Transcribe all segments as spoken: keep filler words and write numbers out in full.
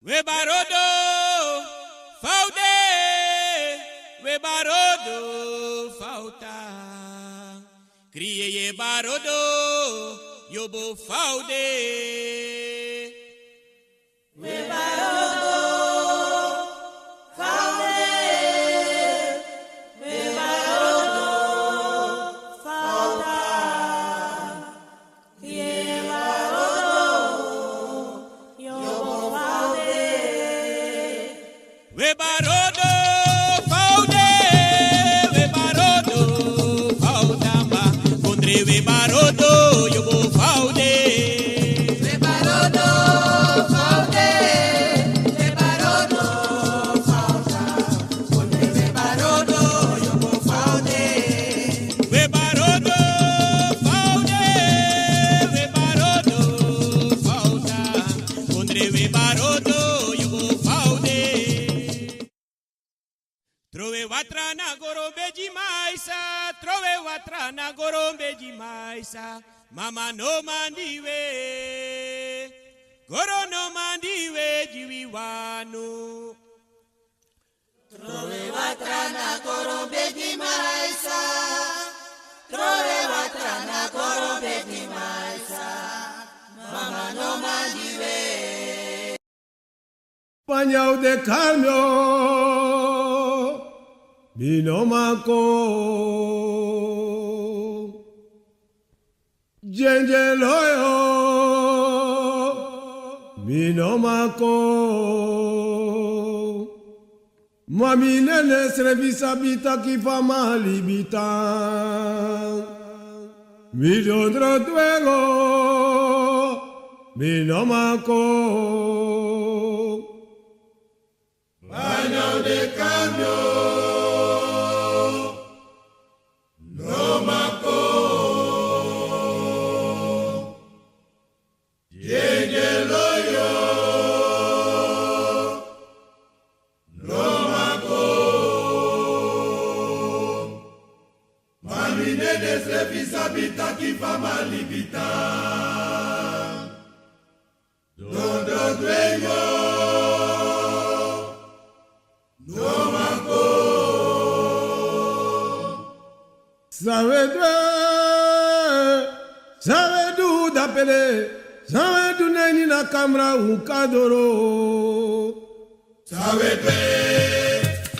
We barodo, fa u de, we barodo, fa u ta. Kriye ye barodo, yobo fa u de. We barodo, fa u de, we barodo, fa u ta. We barodo, fa u de, we barodo, fa u tamba. Kondre we barodo, yobo fa u de. We barodo, fa u de, we barodo, fa u tamba. Trowe watra na goro bedi maisa, trowe watra na goro bedi maisa. Mama no mandi we, goro no mandi we, di wi wani. Trowe watra na goro bedi maisa. Trowe watra na goro bedi maisa. Mama no mandi we. Panya u de kalmio, mi no man kon. Djendje loyo, mi no man kon. Ma mi nene srefi sabi taki fa mi e libi tan. Mi dondro dwengo, mi no man kon. Panya u de kalmio, no man kon. Djendje loyo, no man kon. Ma mi nene srefi sabi taki fa mi e libi tan. Dondro dwengo, no man kon. San we du, san we du dape de, san we du na ini a kamra un kan doro. San we du,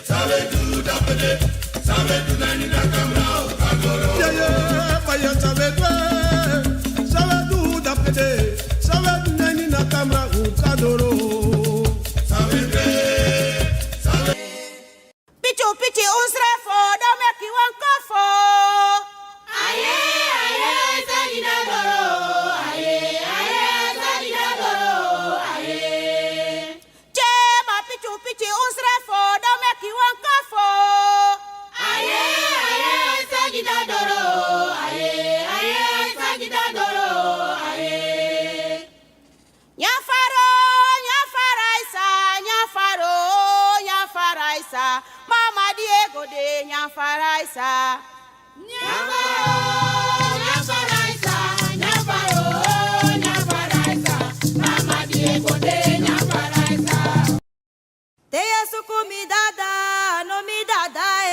san we du dape de, san we du na ini a kamra un kan doro. Yeah, yeah, fire, san we du, san we du dape de, san we du na ini a kamra un kan doro. San we du, san we Pichu pichu un srefo, don meki wan kofo. Aye, aye, aye, sagi da doro. Aye, aye, aye, sagi da doro. Aye. Che ma pichu pichu un srefo, don meki wan kofo. Aye, aye, aye, sagi da doro. Aye, aye, aye, sagi da doro. Aye. Nyafaro, nyafaraisa, nyafaro, nyafaraisa. Mama Diego de nyafaraisa. Nyafaro, nyafaraisa, nyafaro, nyafaraisa. Mama Diego de nyafaraisa. Te yu e suku mi dada, a no mi dada e.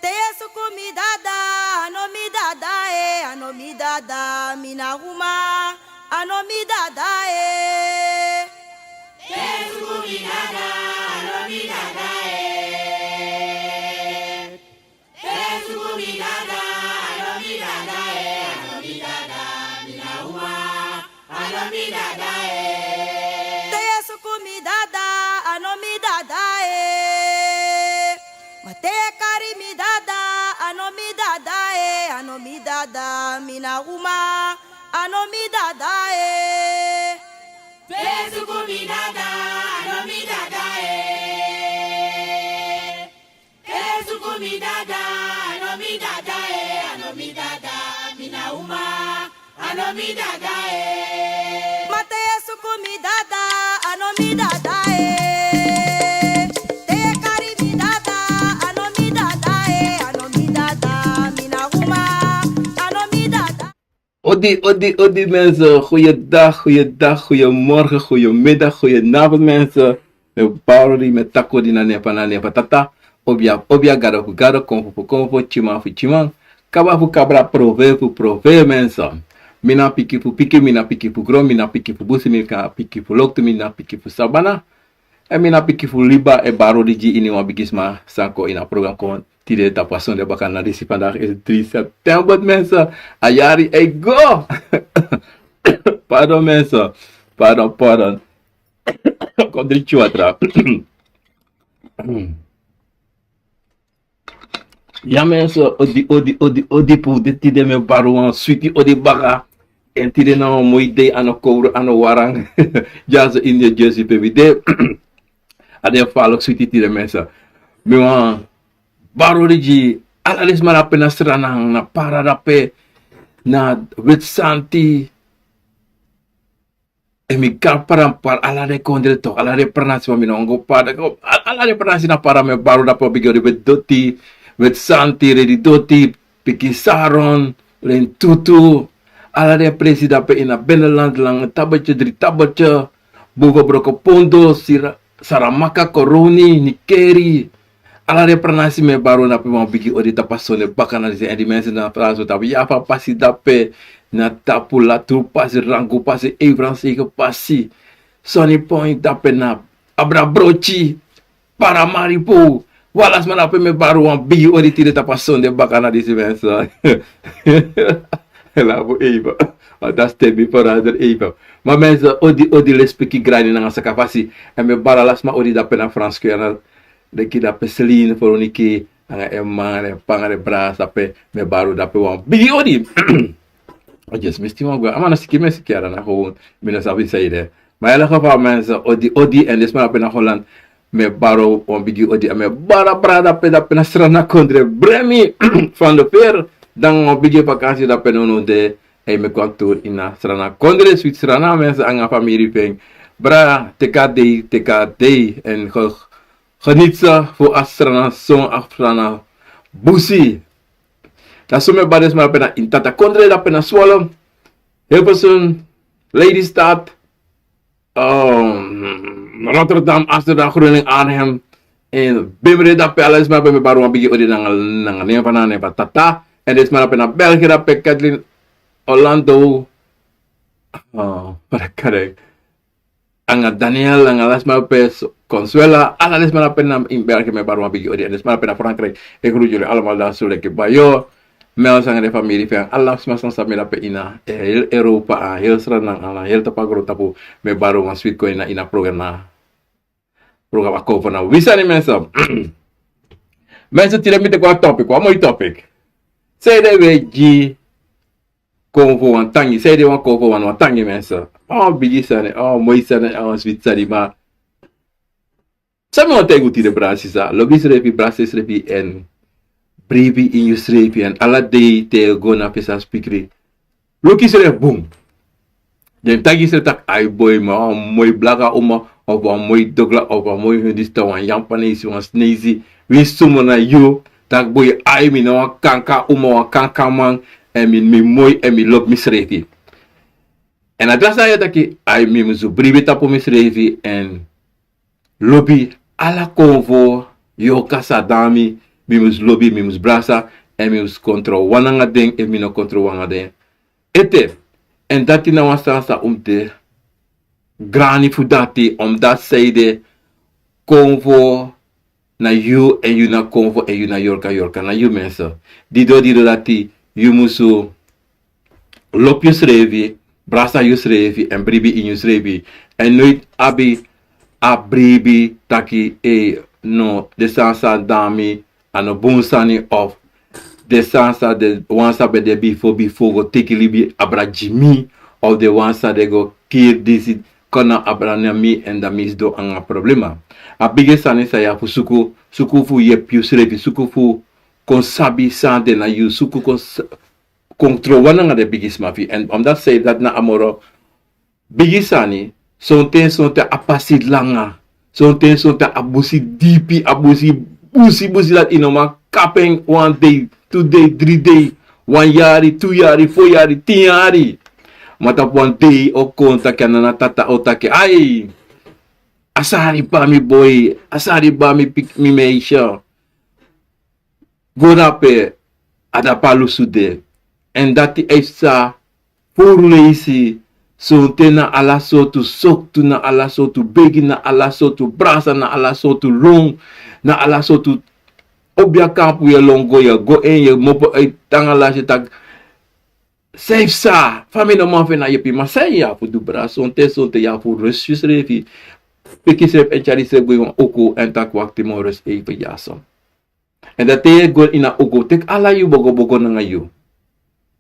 Te yu e suku mi dada, a no mi dada e, a no mi dada, mi na uma, a no mi dada e. Te yu e suku mi dada, a no mi dada e. Te yu e suku mi dada, a no mi dada e, a no mi dada, mi na uma, a no mi dada e. Te yu e suku mi dada, a no mi dada e. Ma te yu e kari mi dada, a no mi dada e, a no mi dada, mi na uma, a no mi dada e. Te yu e suku mi dada, a no mi dada e. Te yu e suku mi dada, a no mi dada e, a no mi dada, mi na uma, a no mi dada e. Ma te yu e suku mi dada, a no mi dada e. Te yu e kari mi dada, a no mi dada e, a no mi dada, mi na uma, a no mi dada. Odi, odi, odi mensen. Goeiedag, goeiedag, goeiemorgen, goeiemiddag, goedenavond mensen. Mi e bari odi, mi e taki odi na nen fu, na nen fu Tata. Obia, obia, gado fu gado, konfo fu konfo, tyiman fu tyiman, kaba fu kabra, profe fu profe mensen. Mi na piki fu piki, mi na piki fu gron, mi na piki fu busi, mi na piki fu loktu, mi na piki fu sabana. Èn mi na piki fu liba e bari odi gi ini wan bigisma san kon ini a program kon tide tapu a sonde baka na disi. Vandaag is drie september mensen. A yari e go. Pardon mensen. Pardon, pardon. Kon drink watra. Ya mensen, odi, odi, odi, odi fu de tide mi e bari wan switi odi baka. Èn tide na wan moi dei, a no kowru, a no warang. Dyaso ini New Jersey pe mi de. A de falok switi tide mensen. Mi wani bari odi gi ala den sma dape na Sranan, na Para dape, na Weti Santi. Èn mi kan para, para ala den kondre toch, ala den pranasi, ma mi no go para. Ala den pranasi na Para mi e bari dape, wan bigi odi, Weti Doti, Weti Santi, Redi Doti, Pikin Saron, Len Tutu. Ala den presi dape ini a Beneland, Langa Tabeltye, Dri Tabeltye, Boven Brokopondo, Sira, Saramaka, Koroni, Nikeri. Ala den pranasi mi e bari dape wan bigi odi tapu a sonde baka na disi. Èn den mensen na Frankrijk dape, ya fu a pasi dape, na tapu Latru pasi, Rangu pasi, Evran Sege pasi, Sonny Point dape, na Abra Brochi, Paramaripo. Wan ala sma dape mi e bari wan bigi odi tide tapu a sonde baka na disi mensen. Labu even. Want dan stem mi verander even. Ma mensen, odi, odi, lespeki, grani nanga sakafasi. Èn mi e bari ala sma odi dape na Frankrijk, na Leki dape, Celine, Veronica, nanga en man, en pa nanga den brada dape, mi e bari dape wan bigi odi. O, yes, mi stiman gwe. A man na siki, mi e siki, a dan na gewoon, mi no sabi san ede. Ma in elk geval mensen, odi, odi, èn den sma dape na Holland, mi e bari wan bigi odi, èn mi e bari a brada dape, dape na Sranan kondre, Bremi, van de Veer, dan wan bigi vakansi dape nownow de, èn mi kon tour ini a Sranan kondre, switi Sranan, mensen, nanga famiri fu en. Brada, teki a dei, teki a dei, èn ge-, geniet fu a Sranan son, a Sranan busi. Dan so mi e bari den sma dape na ini Tata kondre, dape na Zwolle, Hilversum, Lelystad, ehm, Rotterdam, Amsterdam, Groningen, Arnhem, èn Bimre dape, ala den sma dape mi e bari wan bigi odi nanga, nanga nen fu, na nen fu Tata. Èn den sma dape na België dape, Kathleen, Orlando, eh, wat kan ik, nanga Daniel, nanga ala sma dape, Consuela, ala den sma dape na ini België mi e bari wan bigi odi, èn den sma dape na Frankrijk, ik groet jullie allemaal daar zo lekker bij, yo. Mel nanga den famiri fu en, ala sma san sabi mi dape ini a, eh, heel Europa, a heel Sranan, a heel tapu a grontapu, mi e bari wan switi kon ini a, ini a program na, program Konfo na Wi Sani, mensen. Mensen, tide mi teki wan topic, wan moi topic. Sanede wi e gi Konfo wan tangi, sanede wan Konfo wan, wan tangi, mensen. A wan bigi sani, a wan moi sani, a wan switi sani, ma san mi wani taigi un tide, brada, sisa, lobi yusrefi, brada, yusrefi, èn bribi ini yusrefi, èn ala dei te yu go na fesi a spikri, luku yusrefi bun. Den taigi yusrefi taki, ai boi, mi a wan moi blaka uma, of wan moi dogla, of wan moi Hindustan, wan Yapanesi, wan Sinesi, winsi suma na yu, taki boi, ai, mi na wan kankan uma, wan kankan man, èn mi, mi moi, èn mi lobi misrefi. Èn a dati san yu e taki, ai, mi musu bribi tapu misrefi, èn lobi ala Konfo yorka san de na mi, mi musu lobi, mi musu brasa, èn mi musu kontro wan nanga den, efu mi no kontro wan nanga den, ete. Èn dati na wan sani san un mus de grani fu dati, omdat sanede Konfo na yu, èn yu na Konfo, èn yu na yorka, yorka na yu, mensen. Didon, didon dati yu musu lobi yusrefi, brasa yusrefi, èn bribi ini yusrefi. Èn noiti abi a bribi taki, ei, no, den sani san de na mi, a no bun sani, of den sani san, den wan san ben de bifo, bifo go teki libi abra gi mi, of den wan san den go kiri disi, kon na abra na mi, èn dan mi sidon nanga problema. A bigi sani san yu abi fu suku, suku fu yepi yusrefi, suku fu kon sabi san de na yu, suku kon sa-, kontro wan nanga den bigisma fu yu. Èn omdat sanede dati na a moro bigi sani, sonten, sonten a pasi langa, sonten, sonten a busi dipi, a busi, busi, busi dati yu no man kapu en wan dei, tu dei, dri dei, Wan yari, tu yari, fo yari, tin yari. Ma tapu wan dei o kon taki a nana tata o taki: "Ai, a sari ba mi boi, a sari ba mi pik-, mi meisje." Go dape, a dape a lusu de. Èn dati e psa furu leisi. Sonten na ala sortu soktu, na ala sortu begi, na ala sortu brasa, na ala sortu lon, na ala sortu obia kampu yu e lon go, yu e go en, yu e mopo uit tanga lasi taki: "San e psa, fa mi no man feni a yepi?" Ma san yu abi fu du, bra? Sonten, sonten yu abi fu rus yusrefi. Piki yusrefi èn tyari yusrefi go ini wan uku èn taki: "Wakti, mi o rus even dyaso." Èn dan te yu e go ini a uku, teki ala yu bogobogo nanga yu.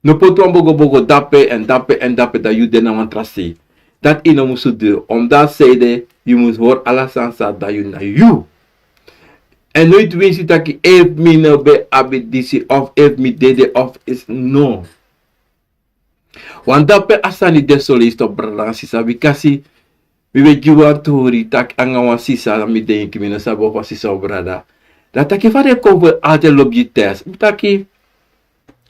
No poti wan bogobogo dape èn dape èn dape, dan yu de na wan tra sei. Dati yu no musu du, omdat sei de, yu mus hori ala sani san a de na yu, na yu. Èn noiti winsi taki: "Efu mi no ben abi disi, of efu mi dede, of is no." Wan dape a sani de so, leisi, brada nanga sisa, bikasi mi ben gi wan tori taki anga wan sisa, mi denki, mi no sabi of a sisa o brada. Dan a taki: "Fa den kon fu altijd lobi gi test?" Mi taki: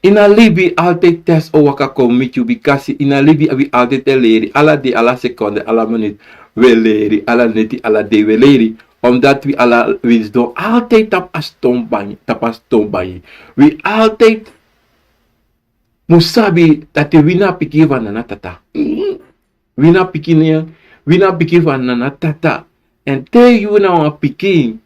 "Ini a libi altijd test o waka kon miti yu, bikasi ini a libi wi altijd e leri, ala dei, ala sekonde, ala minut wi e leri, ala neti, ala dei wi e leri. Omdat wi ala, wi sidon altijd tapu a ston bangi, tapu a ston bangi. Wi altijd mus sabi dati wi na pikin fu a nana tata. Wi na pikin, wi na pikin fu a nana tata. Èn te yu na wan pikin,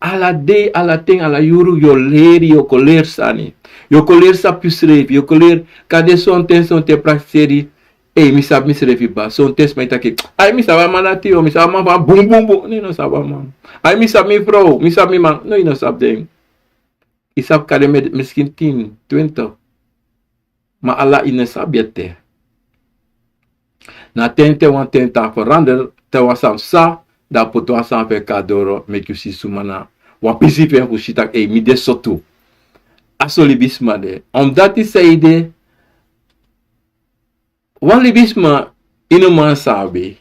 ala dei, ala ten, ala yuru, yu o leri, yu o kon leri sani. Yu o kon leri sabi yusrefi, yu o kon leri, kande sonten, sonten prakseri. Ei, mi sabi misrefi, ba. Sonten sma e taki: 'Ai, mi sabi a man dati, o, mi sabi a man fu a bun, bun, bun.' No, yu no sabi a man. 'Ai, mi sabi mi frow, mi sabi mi man.' No, yu no sabi den. Yu sabi kande mi-, miskin tin, twintig. Ma ala yu no sabi ete. Na ten te wan ten tan verander, te wan sani psa, dan a poti wan sani fu en kon na doro, meki yu si suma na wan pisi fu en fu si taki: 'Ei, mi de so tu.' A so libisma de. Omdat yu sabi de, wan libisma yu no man sabi.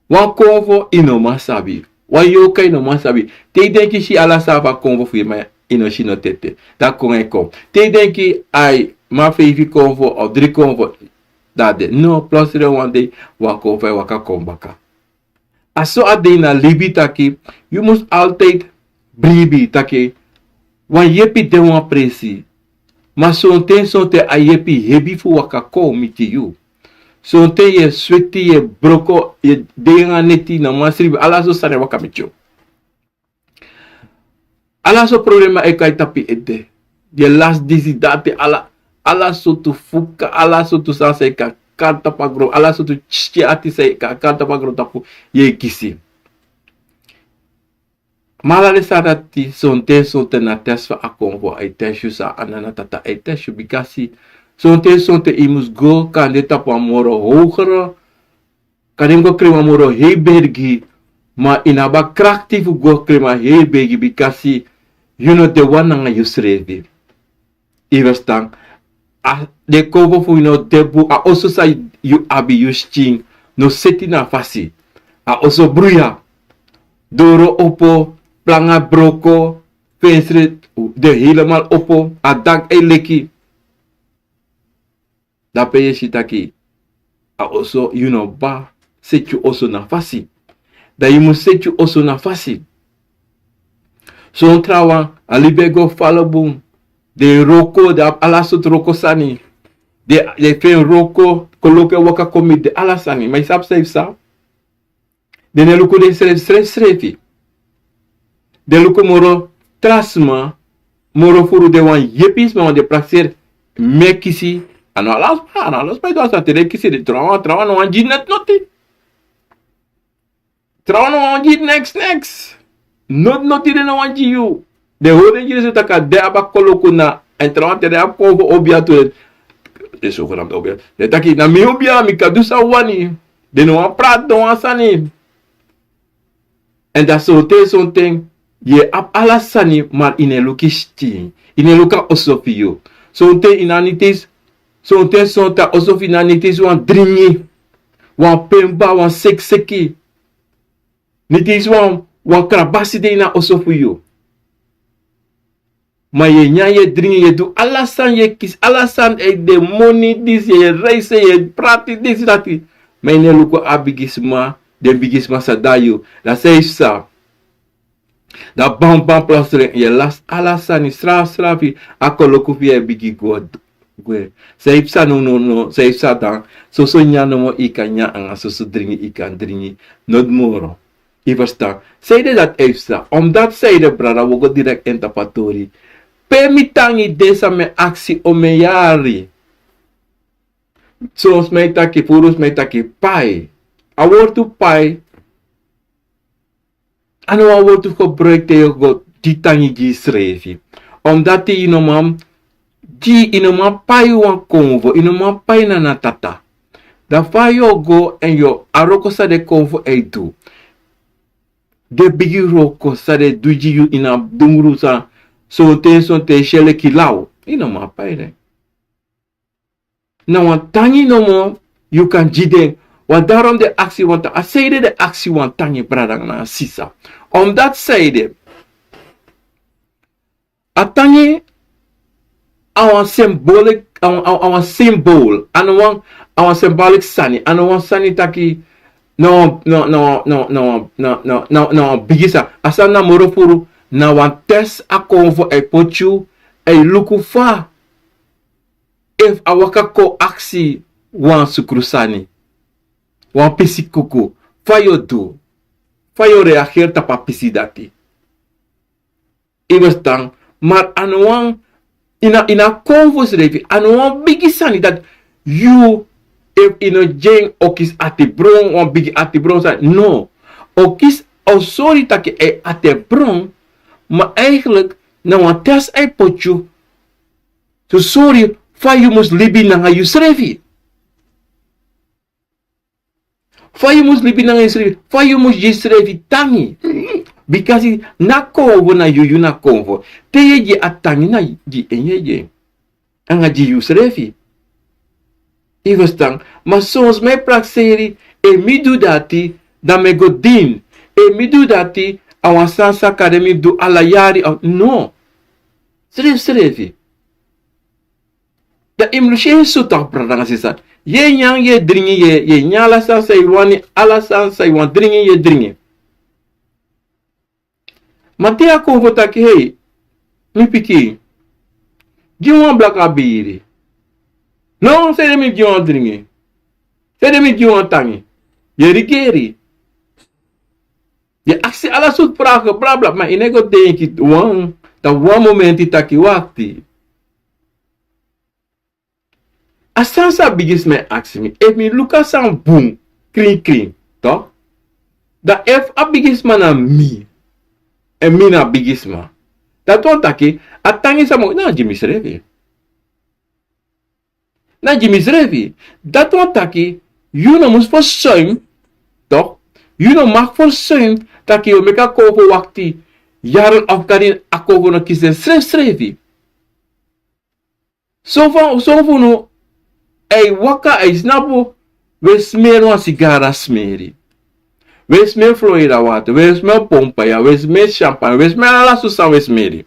Wan konfo yu no man sabi. Wan yorka yu no man sabi. Te yu denki yu si ala sani fu a konfo fu yu, ma yu no si noti ete. Dan a konfo e kon. Te yu denki: 'Ai, mi abi feifi konfo of dri konfo,' dan a de. No, plotseling wan dei, wan konfo e waka kon baka. A so a de ini a libi taki, yu mus altijd bribi taki, wan yepi de wan presi. Ma sonten, sonten a yepi hebi fu waka kon miti yu. Sonten yu e sweti, yu e broko, yu e de nanga neti, no man sribi, ala so sani e waka miti yu. Ala so problema e kon na yu tapu ede. Yu e lasi disi, dati, ala, ala sortu fuka, ala sortu sani san e kon na kari tapu a gron, ala sortu tyatya ati san e kon na kari tapu a grontapu, yu e kisi. Ma ala den sani dati, sonten, sonten na test fu a konfo, a e test yu, san a nana tata e test yu, bikasi sonten, sonten yu mus go kande tapu wan moro hogere, kande yu mus go krin wan moro hei bergi, ma yu no abi a krakti fu go krin wan hei bergi, bikasi yu no de wan nanga yusrefi. Yu e ferstan? A, den konfo fu yu no de bun, a oso san yu abi, yu skin no seti na fasi. A oso bruya, doro opo, planga broko, fensre de helemaal opo, a dak e leki. Dape yu e si taki a oso, yu no ba seti yu oso na fasi. Dan yu mus seti yu oso na fasi. Son trawan, a libi e go fala bun. Den e wroko, den abi ala sortu wroko sani. Den, den e feni wroko, koloku e waka kon miti den, ala sani. Ma yu sabi san yu psa? Den no e luku densrefi srefsrefi. Den e luku moro tra sma, moro furu den wan yepi sma, want den prakseri: mi e kisi. A no ala sma, a no ala sma e du a sani. Te den e kisi, den trawan, trawan no wani gi noti noti. Trawan no wani gi noti noti. Noti noti den no wani gi yu. Den hori den gi den so taki a de, a abi koloku na, èn trawan te den abi konfo obia tu, den, den so kon na obia. Den taki: na mi obia, mi kan du san mi wani. Den no wani prati, no wan sani. Èn dan sonten, sonten yu e abi ala sani, ma yu no e luku yu skin, yu no e luku a oso fu yu. Sonten yu no abi niti, sonten, sonten a oso fu yu no abi niti wan dringi, wan pemba, wan sekiseki. Niti wan, wan krabasi de ini a oso fu yu. Ma yu e nyan, yu e dringi, yu e du ala sani, yu e kisi ala sani, yu e de moni disi, yu e reisi, yu e prati disi dati. Ma yu no e luku a bigisma, den bigisma sa du na yu. Dan san e psa? Dan ban ban plotseling yu e lasi ala sani srafi srafi, a koloku fu yu e bigin go gwe. San e psa now, now, now, san e psa dan? Soso nyan nomo yu kan nyan, nanga soso dringi yu kan dringi. Noti moro. Yu ferstan? Sanede dati e psa? Omdati sanede, brada, wi o go direkt ini tapu a tori. Pe mi tangi de, san mi e aksi omeni yari. Son sma e taki, furu sma e taki pai. A wortu pai, a no wan wortu fu gebruiki te yu o go gi tangi gi yusrefi. Omdati yu no man gi, yu no man pai wan konfo, yu no man pai Nana Tata. Dan fa yu o go èn yu o, a wroko san den konfo e du, den bigi wroko san den e du gi yu ini a dungru san, sonten sonten e si en leki law, yu no man pai den. Na wan tangi nomo yu kan gi den. Want daarom den aksi wan tangi. A sanede den aksi wan tangi, brada nanga sisa? Omdati sanede, a tangi a wan symbolic, a wan, a wan, a wan symbool. A no wan, a wan symbolic sani. A no wan sani taki, no, no, no, no, no, no, no, no, no, bigi sani. A sani na moro furu, na wan test a konfo e poti yu, e luku fa efu a waka kon aksi wan sukru sani, wan pisi kuku, fa yu o du? Fa yu o reageri tapu a pisi dati? Yu ferstan? Ma a no wan, ini a, ini a konfo srefi, a no wan bigi sani dati yu, efu yu no gi en, o kisi atibron, wan bigi atibron sani. No. O kisi, o sori taki a e atibron, ma eigenlijk na wan test a e poti yu, fu sori fa yu mus libi nanga yusrefi. Fa yu mus libi nanga yusrefi, fa yu mus gi yusrefi tangi. Bikasi na konfo, na yu, yu na konfo. Te yu e gi a tangi, na gi en yu e gi en. Nanga gi yusrefi. Yu ferstan? Ma son sma e prakseri, efu mi du dati, dan mi e go dini. Efu mi du dati, a wan sani san kari mi du ala yari, a, no. Srefsrefi. Dan yu mus lusu en so toch, brada nanga sisa. Yu e nyan, yu e dringi, yu e, yu e nyan ala sani san yu wani, ala sani san yu wani dringi, yu e dringi. Ma te a konfo taki, hei, mi pikin, gi mi wan blaka biri. No, sanede mi gi wan dringi? Sanede mi gi wan tangi? Yu e rigeri. Yu e aksi ala sortu vragen, bla, bla, ma yu no e go denki wan, dan wan momenti taki, wakti. A sani san a bigisma e aksi mi, efu mi luku a sani bun, krin, krin, toch? Dan efu a bigisma na mi, èn mi na a bigisma, dati wani taki, a tangi san mi o, na gi misrefi. Na gi misrefi. Dati wani taki, yu no mus verzuim, toch? Yu no mag verzuim, taki yu o meki a konfo wakti yari of kari a konfo no kisi en srefsrefi. Son fu, son fu unu, a e waka, a e snapu, wi e smeri wan sigara smeri. Wi e smeri Florida water, wi e smeri pompaya, wi e smeri champagne, wi e smeri ala sortu sani wi e smeri.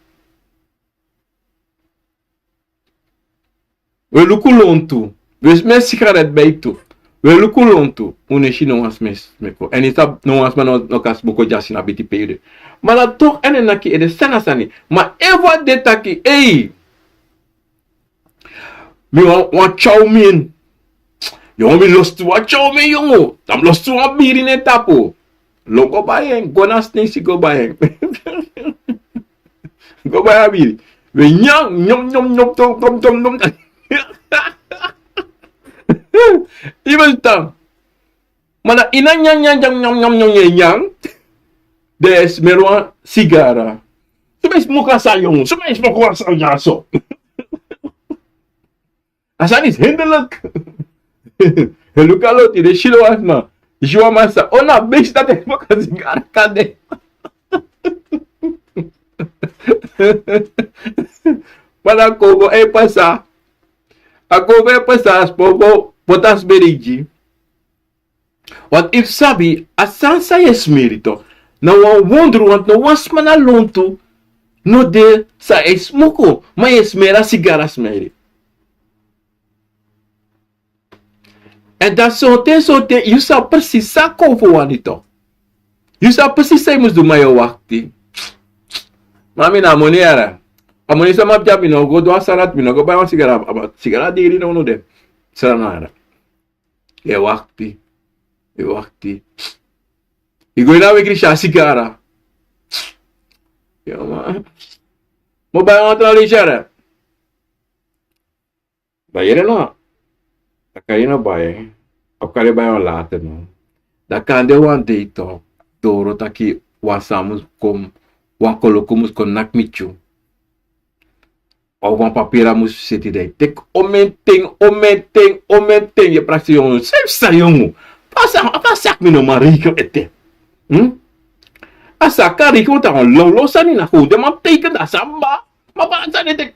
Wi e luku lontu, wi e smeri sigaret beitu. Wi e luku lontu, un no e si no wan sma e smeki. Èn yu sabi, no wan sma no, no kan smoki dyasi na biti pe yu de. Ma dan toch, èn en naki ede sani na sani. Ma efu a de taki, ei, mi wani wan chow mein. Yongu, mi lostu wan chow mein, yongu. Dan mi lostu wan biri na en tapu. Lo go bai en, go na sneisi go bai en. Go bai a biri. Wi e nyan, nyom, nyom, nyom, tom, tom, tom, tom. Yu ferstan? Ma dan ini a nyan, nyan, nyan, nyan, nyan, nyan, nyan, nyan, dan yu e smeri wan sigara. Suma e smoki a sani, yongu? Suma e smoki wan sani dyaso? A sani is hinderlijk. Yu luku a lontu, yu de, yu si wan sma. Yu si wan man sa, o, na besi dati e smoki a sigara kande. Ma dan a konfo e pasa. A konfo e pasa, a spongo poti a smeri gi. Want yu mus sabi, a sani san yu e smeri toch, na wan wondru, want no wan sma na lontu No de san e smuku, ma yu e smeri a sigara smeri. Èn dan sonten sonten yu sabi presis san a kon fu wani tu. Yu sabi presis san yu mus du, ma yu e wakti. Ma mi na a moni yara. A moni san mi abi dya, mi no go du a sani dati, mi no go bai wan sigara, a sigara diri nownow de. Srana yara. Yu e wakti. Yu e wakti. Yu go ini a wikri, si a sigara. Yo man. Mi o bai wan tra leisi yara. Dan yere no. Dan kan yu no bai. Of kan yu bai wan later no. Dan kande wan dei tu, doro taki wan sani mus kon, wan koloku mus kon naki miti yu. Of wan papira mus seti, dan yu teki omenten, omenten, omenten, yu e prakseri yongu, srefi san yongu. Fa a sa, fa a sa taki mi no man reken ete. Hmm? A sa kan reken, want a wan lawlaw sani, na kon den man teiken, dan a sa kaba. Ma fa a sani e teki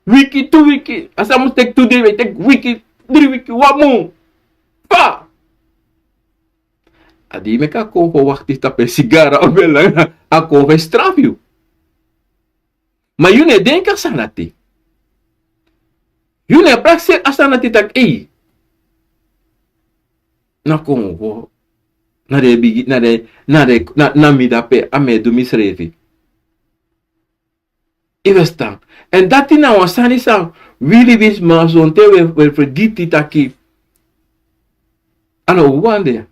wiki, tu wiki, a sa mus teki tu dei, e teki wiki, dri wiki, wan mun. Fa? A di meki a kon fu wakti tapu en sigara, o ben langa, a kon fu e strafu yu. Ma yu no e denki a sani dati. Yu no e prakseri a sani dati taki, ei. Na kon fu, na den bigi, na den, na den, na, na mi dape, a mi e du misrefi. Yu e ferstan? Èn dati na wan sani san wi libisma sonten wi e, wi e fergiti taki a no wan de.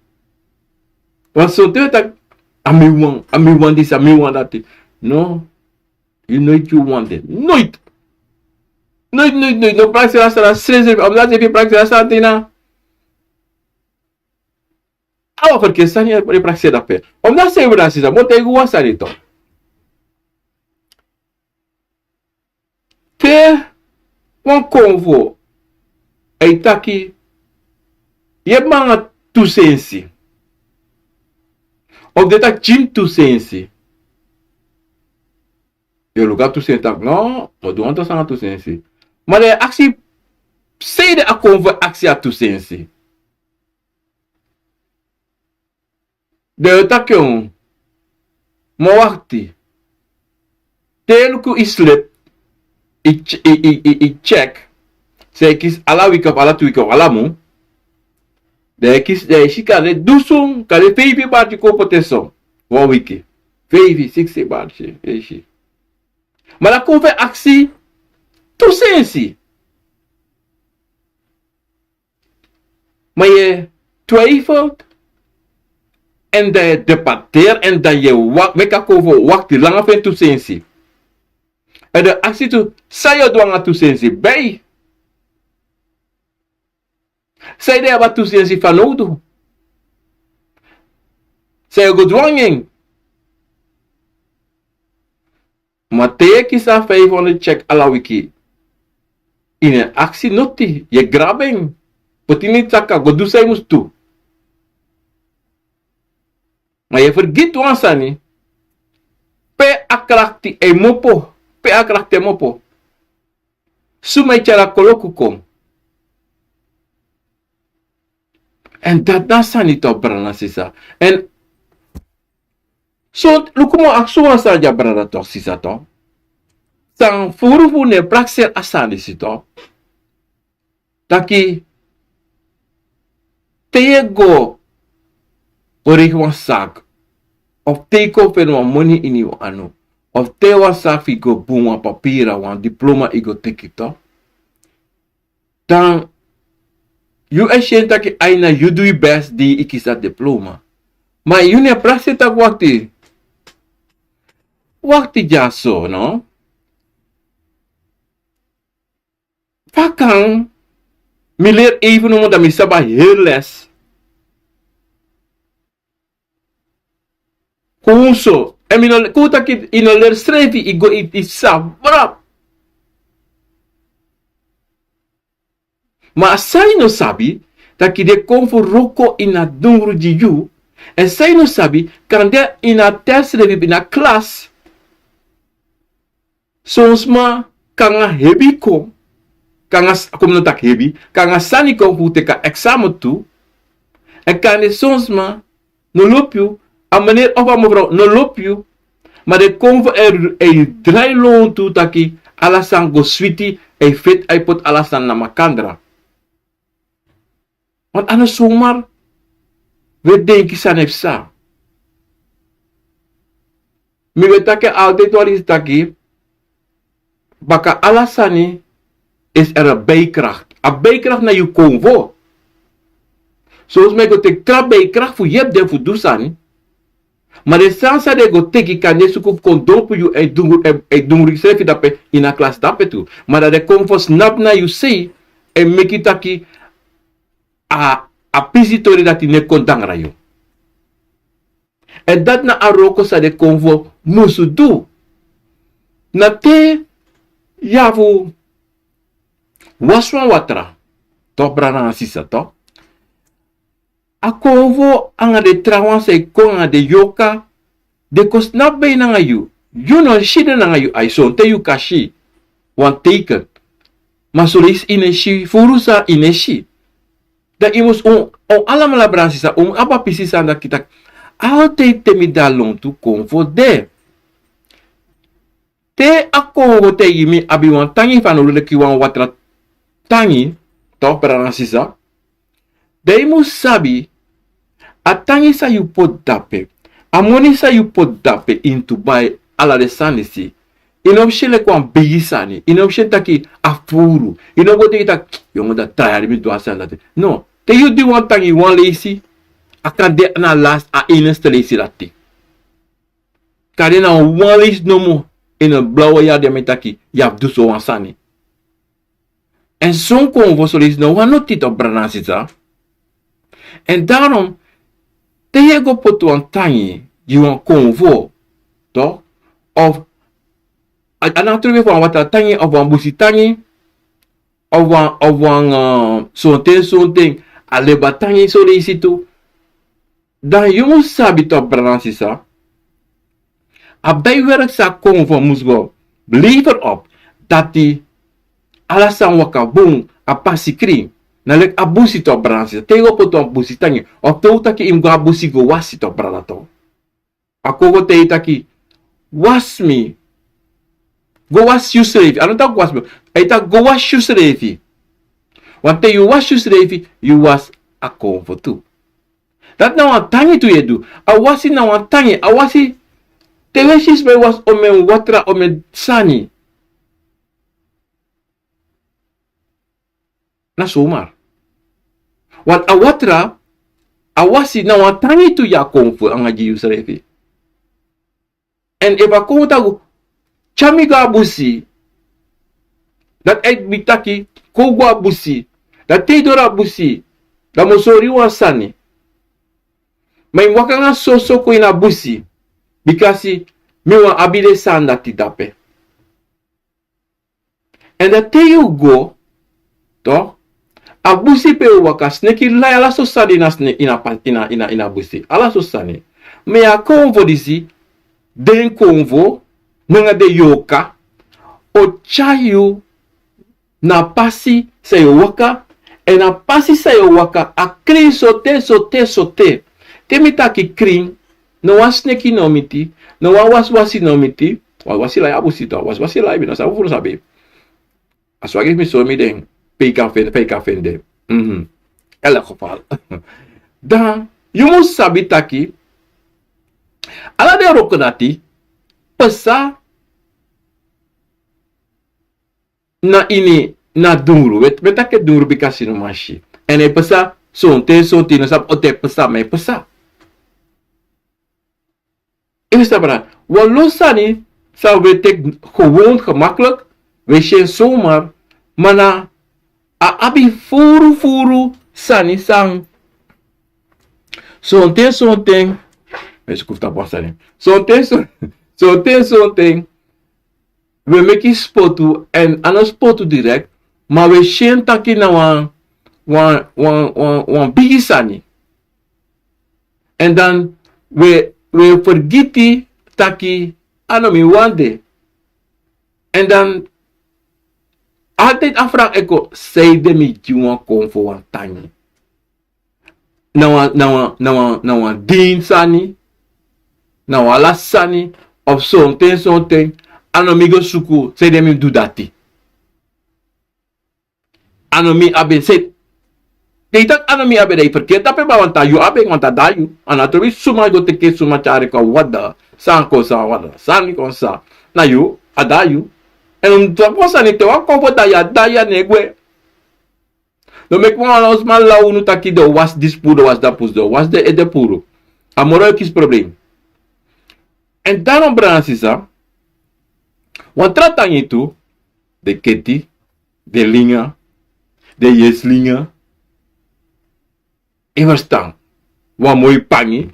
Want sonten wi e taki, a mi wan, a mi wan disi, a mi wan dati. No, yu noiti wan de. Noiti. Noiti, noiti, noiti. No prakseri a sani srefsrefi. Omdat srefi prakseri a sani na a wan ferkeri sani yu e prakseri dape. Omdat srefi, brada, sisa, mi o taigi wan sani tu. Te wan konfo e taki, yu e manga tu sensi. Of den taki, tyin tu sensi. Yu e luku a tu sensi taki, no, mi o du wan tra sani nanga tu sensi. Ma den e aksi, sanede a konfo e aksi a tu sensi. Den e taki, un, mi o wakti. Te yu luku yu slip, yu ch-, yu, yu, yu, yu check, san yu kisi ala wiki of ala tu wiki of ala mun. Dan yu kisi, dan yu si kande dusun, kande feifi barki kon poti en so. Wan wiki. Feifi, siksi barki, yu e si. Ma dan a konfo e aksi tu sensi. Ma yu e twijfel, èn dan yu e debatteri, èn dan yu e wa-, meki a konfo wakti langa fu en tu sensi. Èn dan aksi tu, san yu o du nanga tu sensi, bij? Sanede yu abi a tu sensi fanowdu? San yu o go du nanga en? Ma te yu e kisi a feifi ondro check ala wiki, yu no e aksi noti, yu e grabu en, poti ini saka, go du san yu mus du. Ma yu e fergiti wan sani, pe a krakti e kmopo, pe a krakti e kmopo. Suma e tyari a koloku kon. Èn dati na a sani tu, brada nanga sisa. Èn so, luku, mi o aksi wan sani dya, brada tu, sisa tu. San furu fu un no e prakseri a sani disi tu. Taki, te yu e go bericht wan saki, of te yu kon feni wan moni ini yu anu, of te wan saki fu yu go bun, wan papira, wan diploma yu go teki tu. Dan yu e si en taki a ini yu du yu best di yu kisi a diploma. Ma yu no e prakseri taki, wakti. Wakti dyaso, no? Fa kan mi leri even nomo, dan mi sabi a heri les. Kon so, èn mi no, kon taki, yu no leri srefi, yu go, yu, yu sabi. Ma san yu no sabi, taki den kon fu wroko ini a dungru gi yu, èn san yu no sabi, kande ini a test srefi, ini a klas, son sma kan nanga hebi kon, kan nanga s-, kon mi no taki hebi, kan nanga sani kon fu teki a examen tu, èn kande son sma no lobi yu, a meneer of a mevrouw no lobi yu, Ma den konfo e drai lontu taki ala sani go switi, e feti, a e poti ala sani na makandra. Want a no sumar we denki sani e psa. Mi we taki altijd wan leisi taki baka ala sani is er a bijkracht. A bijkracht na yu konfo. Soms mi go teki tra bijkracht fu yepi den fu du sani. Ma den sani san den go teki kan den suku fu kon dompu yu èn dungru, èn dungru yusrefi dape ini a klasi dape tu. Ma dan den konfo snapu na yu sei èn meki taki a, a pisi tori dati no e kon dangra yu. Èn dati na a wroko san den konfo musu du. Na te yu abi fu wasi wan watra, tok brada nanga sisa, tok. A konfo anga den trawan san e kon anga den yoka, den kon snapu ben nanga yu. Yu no si den nanga yu ai, sonten yu kan si wan teiken. Ma soleisi yu no e si furu san yu no e si. Dan yu mus un, un alamala brada nanga sisa, un mus abi a pisi sani dati taki altijd te mi de a lontu konfo de. Te a konfo taigi mi abi wan tangi fu a no leki wan watra tangi, tok brada nanga sisa. Dan yu mus sabi a tangi san yu poti dape, a moni san yu poti dape ini tu bai ala den sani disi. Yu no mus si en leki wan bigi sani, yu no mus si en taki a furu, yu no go denki taki yongo, dati tra yari mi du a sani dati. No, te yu du wan tangi wan leisi, a kan de na last, a enigste leisi dati. Kande na wan leisi nomo ini a blawe yari di a mi taki yu abi du so wan sani. Èn son konfo soleisi no wan noti, tok brada nanga sisa. Èn daarom te yu e go poti wan tangi gi wan konfo, tok, of a, a na tru fu wan watra tangi of wan busi tangi of wan, of wan, eh, sonten sonten, a leba tangi soleisi tu. Dan yu mus sabi, tok brada nanga sisa, a bijwerk san a konfo mus go lever op, dati ala sani waka bun, a pasi krin. Na leki a busi, tok brada nanga sisa. Te yu go poti wan busi tangi of te un taki yu mus go a busi go wasi, tok brada, tok. A konfo taigi yu taki wasi mi. Go wasi yusrefi. A no taki wasi mi. A e taki go wasi yusrefi. Want te yu wasi yusrefi, yu wasi a konfo tu. Dati na wan tangi tu yu e du. A wasi na wan tangi. A wasi, te wi e si sma e wasi omeni watra, omeni sani. Na sumar. Want a watra, a wasi na wan tangi tu yu a konfo anga gi yusrefi. Èn efu a konfo taki tyari mi go a busi, dati e taki kon go a busi. Dan te yu doro a busi, dan mi o sori yu wan sani. Ma yu mus waka nanga soso kon ini a busi, bikasi mi wani abi den sani dati dape. Èn dan te yu go, tok, a busi pe yu waka, sneki lai ala so sani ini a sne-, ini a pa-, ini a, ini a, ini a busi. Ala so sani. Ma yu a konfo disi, den konfo, nanga den yoka, o tyari yu na a pasi san yu o waka, èn a pasi san yu o waka, a krin sote, sote, sote. Te mi taki krin, no wan sneki no miti, no wan wasiwasi no miti, wasiwasi lai a busi, tok, wasiwasi lai, mi no sabi furu sabi. A swagi fu mi sori mi den, pe yu kan feni, pe yu kan feni den. Mhm. Elk geval. Dan, yu mus sabi taki, ala den wroko dati, pasa na ini, na dungru. We, we taki dungru bikasi no man si. Èn e pasa, sonten, sonten, no sabi on ten e pasa, ma e pasa. Yu sabi, wan lo sani san we teki gewoon, gemakkelijk, we si en zomaar, ma na a abi furu, furu sani san. Sonten, sonten, mi e suku fu tapu wan sani. Sonten, son-, sonten, sonten, we meki spotu, èn a no spotu direct, ma we si en taki na wan, wan, wan, wan, wan bigi sani. Èn dan we, we fergiti taki a no mi wan de. Èn dan altijd a vraag e kon, sanede mi gi wan konfo wan tangi. Na wan, na wan, na wan, na wan din sani, na wan ala sani, Of sonten sonten, a no mi go suku, sanede mi du dati. A no mi abi en, se. Den taki a no mi abi en, dan yu ferkeri tapu en, ma want a yu abi en, want a de na yu. A no trobi suma go teki suma tyari kon, wada, san kon san, wada, sani kon san. Na yu, a de na yu. Èn un taki wan sani, te wan kon fu dai, a dai, a no e gwe. No meki wan, wan sma law unu taki den o wasi disi puru, den o wasi dati puru, den o wasi den ede puru. A moro e kisi problem. Èn dan, brada nanga sisa, wan tra tangi tu, den keti, den linga, den yesi linga. Yu ferstan? Wan moi pangi.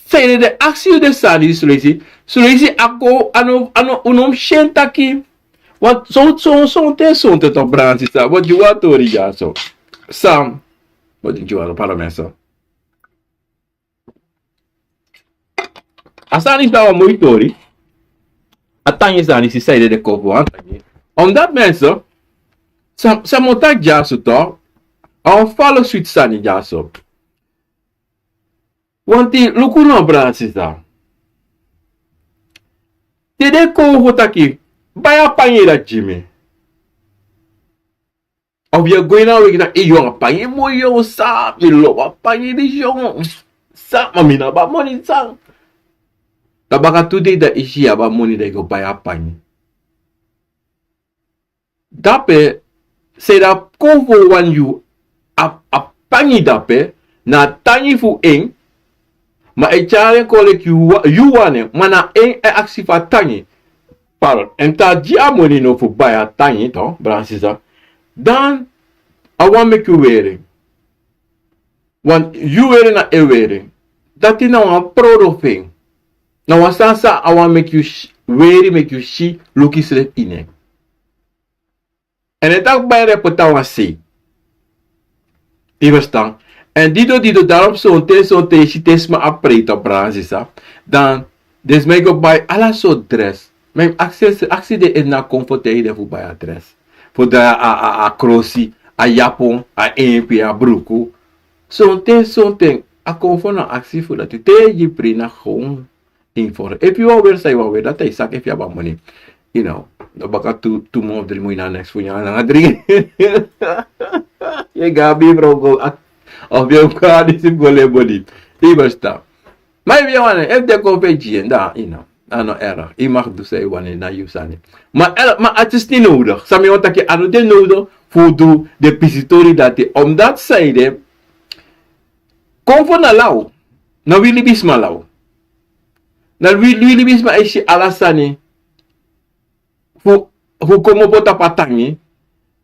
Sanede den aksi yu den sani disi leisi, so leisi a kon, a no, a no, un no mus si en taki. Want so, so, sonten, sonten tok, brada nanga sisa, want yu wani tori dyaso. San, want yu wani, pardon, mensen. A sani disi na wan moi tori. A tangi sani disi, sanede den kon fu wan tangi. Omdat mensen, san, san mi o taki dyaso tok, a wan falo switi sani dyaso. Want luku no, brada nanga sisa. Te den kon fu taki, bai a pangi dati gi mi. Of yu e go ini a weki taki, ei, yu, a pangi moi, yu, san, mi lobi a pangi disi, yu, san, ma mi no abi a moni, san. Dan baka tu dei dan yu si yu abi a moni, dan yu go bai a pangi. Dape, sanede a kon fu wan yu, a, a pangi dape, na a tangi fu en, ma e tyari en kon leki yu wa-, yu wani en, ma na en e aksi fu a tangi. Pardon, èn te a gi a moni no fu bai a tangi tok, brada nanga sisa, dan a wani meki yu weri en. Want yu weri, na en weri en. Dati na wan prodo fu en. Na wan sani san a wani meki yu si, weri, meki yu si, luku yusrefi ini en. Èn den taki bai den poti na wan sei. Yu ferstan? Èn dido, dido, daarom sonten, sonten yu si te sma abi prei tok, brada nanga sisa, dan den sma e go bai ala sortu dres. Ma yu mus aksi, aksi den efu na kon fu teki den fu bai a dres. Fu drai a, a, a krosi, a yapon, a empi, a bruku. Sonten, sonten, a kon fu no aksi fu dati. Te yu gi prei na gewoon inform. Efu yu wani weri san yu wani weri, dati a yu saki, efu yu abi a moni. Yu no, dan baka tu, tu mun of dri mun, yu no a neks fu nyan nanga dringi. Yu e go a bigi frow go, a, of yu e go a disi fu go lei bodi. Yu ferstan? Ma efu yu wani, efu den kon fu e gi en, dan, yu no, a no erg. Yu mag du san yu wani, na yu sani. Ma, eh, ma a disi no nodig. San mi wani taki, a no de nodig fu du den pisitori dati. Omdat sanede, kon fu no law, na wi libisma law. Na wi, wi libisma e si ala sani fu, fu komopo tapu a tangi.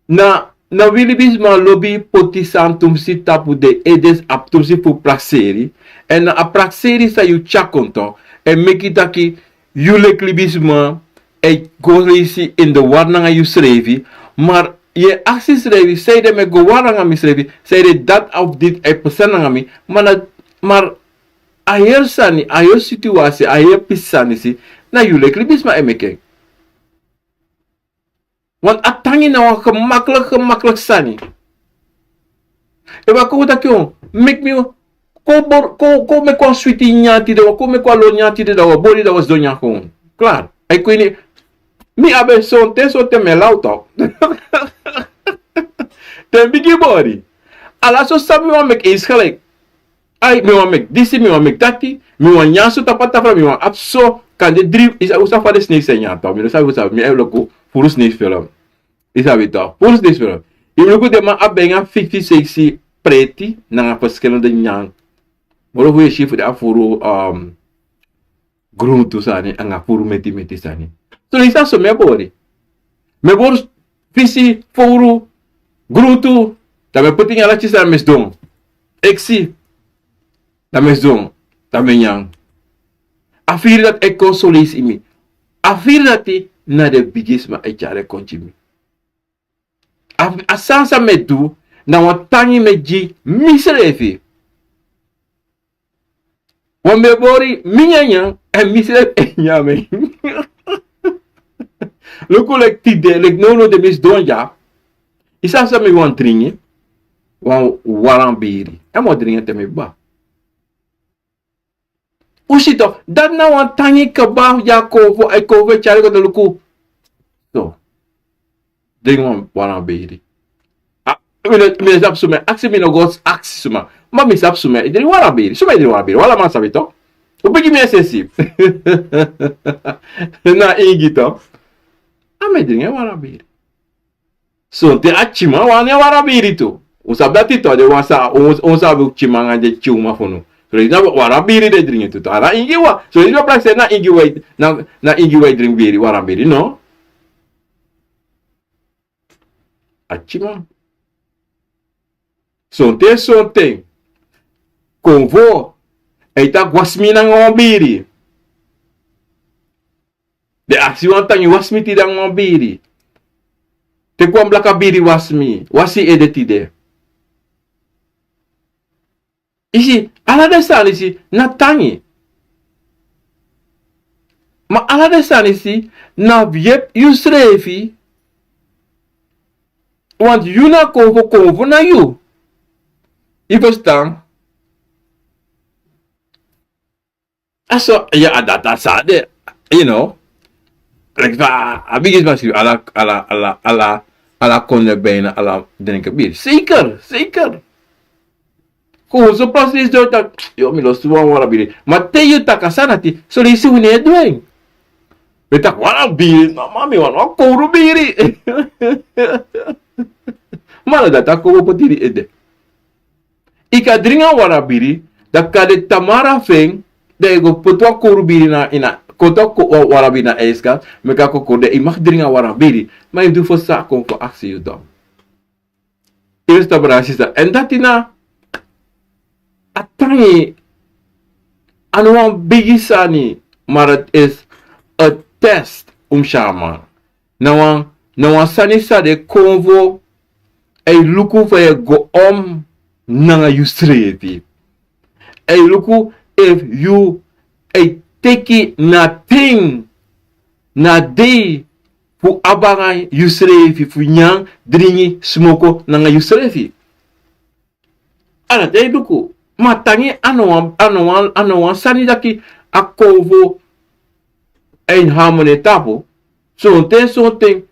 Na, na wi libisma lobi poti sani tumsi tapu den ede, a tumsi fu prakseri. Èn na a prakseri san yu tyari kon tok, e meki taki yu leki libisma e go leisi in de war nanga yusrefi. Ma yu e aksi yusrefi, sanede mi e go war nanga misrefi, sanede dati of diti e pasa nanga mi. Ma na, ma a heri sani, a heri situasi, a heri pisi sani disi, na yu leki libisma e meki en. Want a tangi na wan gemakkelijk, gemakkelijk sani. Efu a kon taki, o, meki mi, kon bor-, kon, kon meki wan switi nyan tide, kon meki wan lo nyan tide, dan wi o bori, dan wi o sidon nyan gewoon. Klaar. A e kon ini, mi abi en sonten, sonten mi e law tok. Te mi bigin bori, ala so san mi wani meki, eens gelijk. Ai, mi wani meki disi, mi wani meki dati, mi wani nyan so tapu a tafra, mi wani abi so, kande dri, yu sa-, yu sabi fa den sneisi e nyan tok, mi no sabi, yu sabi, mi e luku furu sneisi film. Yu sabi tok, furu sneisi film. Yu luku den man abi nanga fifti, seksi preti, nanga verschillende nyan. Moro fu yu e si fu den abi furu, um, gruntu sani, nanga furu meti meti sani. So leisi na so mi e bori. Mi e bori fisi, fowru, gruntu, dan mi e poti nyan dati, dan mi e sidon. Eksi, dan mi e sidon, dan mi e nyan. A firi dati e kon so leisi ini mi. A firi dati na den bigisma e tyari kon gi mi. A, a sani san mi e du, na wan tangi mi e gi misrefi. Want mi e bori mi nyanyan, èn misrefi e nyan en. Luku leki tide, leki nownow, te mi sidon dya, yu sabi san mi wani dringi? Wan waran biri. Èn mi o dringi en te mi kba. Un si tok, dati na wan tangi kaba di a konfo, a konfo e tyari go. Dan luku. So, dringi wan, wan beri. A, mi no, mi no sabi suma, aksi mi no go aksi suma. Ma mi sabi suma e dringi wan beri. Suma e dringi wan beri. Wan man sabi tok. Un piki mi e sesi. Na ingi tok. A mi e dringi wan beri. Sonten a tyiman wani a wan beri tu. Un sabi dati tok, den wan sa, un, un sabi tyiman anga den tyi uma fu unu. So disi na wan beri den e dringi tu tok. A na ingi wan. So disi no prakseri na ingi wan, na, na ingi wan e dringi beri, wan beri, no. A tyiman. Sonten, sonten. Konfo. A e taki wasi mi nanga wan beri. Den aksi wan tangi wasi mi tide nanga wan beri. Teki wan blaka beri wasi mi. Wasi yu ede tide. Yu si, ala den sani disi na tangi. Ma ala den sani disi na fu yepi yusrefi. Want yu na konfo, konfo na yu. Yu ferstan? A so, ya, a dati a sa de, you know. Like fa a bigisma skrifi, ala, ala, ala, ala, ala kondre bijna, ala dringi beri. Zeker, zeker. Kon so precies dati, yo, mi lostu wan wan beri. Ma te yu taki a sani dati, so leisi un no e du en. We taki wan beri, no, ma mi wani wan kowru beri. Ma na dati a konfo poti ini ede. Yu kan dringi a wan beri, dan kande tamara fu en, dan yu go poti wan kowru beri na, ini a, koti wan ko-, wan beri na ijskast, meki a kon kowru, dan yu mag dringi a wan beri. Ma yu du fosi san a konfo aksi yu dan. Yu ferstan, brada, sisa. Èn dati na a tangi, a no wan bigi sani, maar het is een test, um, shaman. Na wan, na wan sani san den konfo e luku fa yu e go om nanga yusrefi. E luku efu yu e teki natin, na dei fu abra nanga yusrefi, fu nyan, dringi, smoko nanga yusrefi. A dati e luku. Ma tangi a no wan, a no wan, a no wan sani dati a konfo e hamoni tapu. Sonten, sonten.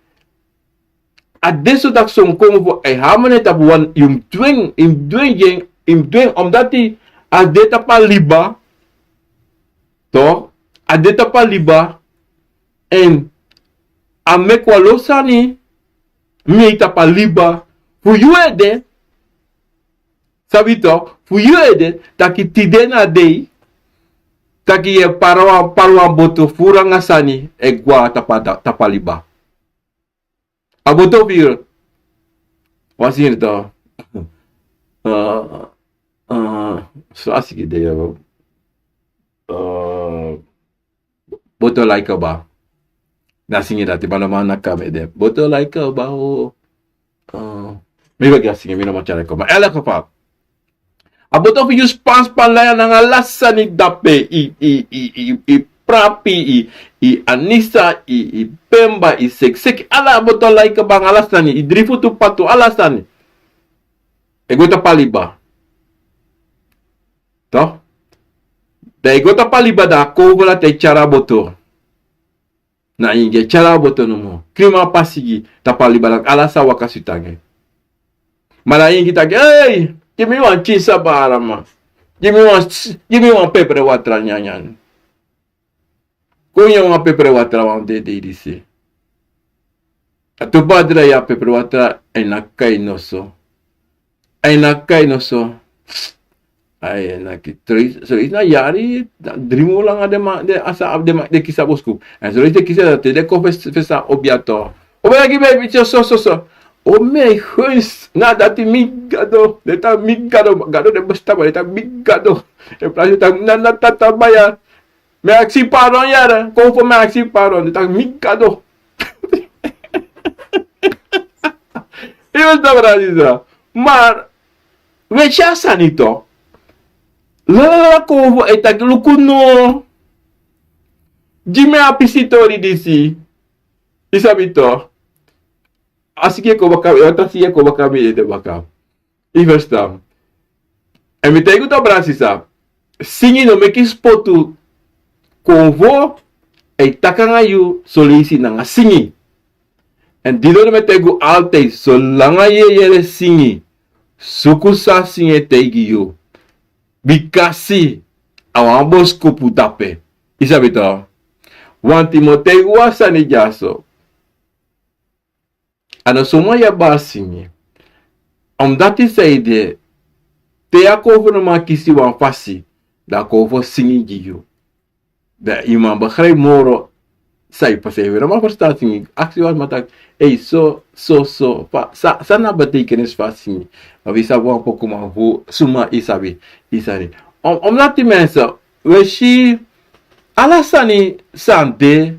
A de so dati son konfo e hamoni tapu, want yu mus du en, yu mus du en, yu mus du en, omdat a de tapu a liba. Toch, a de tapu a liba. Èn a meki wan lo sani, mi e tapu a liba. Fu yu ede, sabi tok, fu yu ede, taki tide na dei, taki yu e pari wan, pari wan boto furu nanga sani, e gwe tapu a da-, tapu a liba. A boto furu. Wan singri tok. Eh, eh, so a singri de, yo. Eh, Boto lai kaba. Na singri dati, ma no man na kaba ede. Boto lai kaba, o. Eh, mi begi a singri, mi no man tyari kaba. Ma in elk geval. A boto fu yu span span lai nanga ala sani dape, i, i, i, i, i prapi, i, i anisa, i, i bemba, i seki seki, ala boto lai kaba nanga ala sani, i dri futu patu, ala sani. E go tapu a liba. Toch? Dan e go tapu a liba, dan a konfo dati e tyari a boto. Na ingi e tyari a boto nomo. Krima pasi gi tapu a liba, dan ala sa waka switi nanga en. Ma na ingi taki, ei, gi mi wan tyin sabara, man. Gi mi wan, gi mi wan pepre watra nyanyan. Kon nyan wan pepre watra wan dei disi. A tu padra ya pepre watra, a ini a kai noso. A ini a kai noso. Ai, na ki, so disi, so disi na yari, na dri mun langa den man, den a sa, den man, den kisi a boskopu. Èn so disi den kisi a, te den kon fesi, fesi a obiato. O mi e gi mi e biti so, so, so. O mi e gun, na dati mi Gado, den taki mi Gado, Gado den bestaan, ma den taki mi Gado. In plaats den taki na, na tata baya. Mi e aksi pardon yere, konfo mi e aksi pardon, den taki mi Gado. Yu e sabi dati, sisa. Ma, we si a sani tok. Lala, lala, konfo e taki luku no. Gi mi a pisi tori disi. Yu sabi tok. A siki e kon baka, yu o tan siki e kon baka, mi ede baka. Yu e ferstan. Èn mi taigi yu tok, brada, sisa. Singi no meki spotu Konfo e taki nanga yu soleisi nanga singi. Èn didon mi e taigi un altide, solanga yu e yere singi, suku san singi e taigi yu. Bikasi a wan boskopu dape. Yu sabi to. Wanti mi o taigi un wan sani dyaso. A no suma yu abi a singi. Omdati san ede, te a konfo no man kisi wan fasi, dan a konfo singi gi yu. Dan yu man begrijp moro san yu pasa. Yu no man ferstan singi, aksi wan sma taki, ei, so so so fa san na betekenis fu a singi. Of yu sabi wan pokuman fu suma yu sabi. Yu sani. Omdati mensen, we si ala sani san de.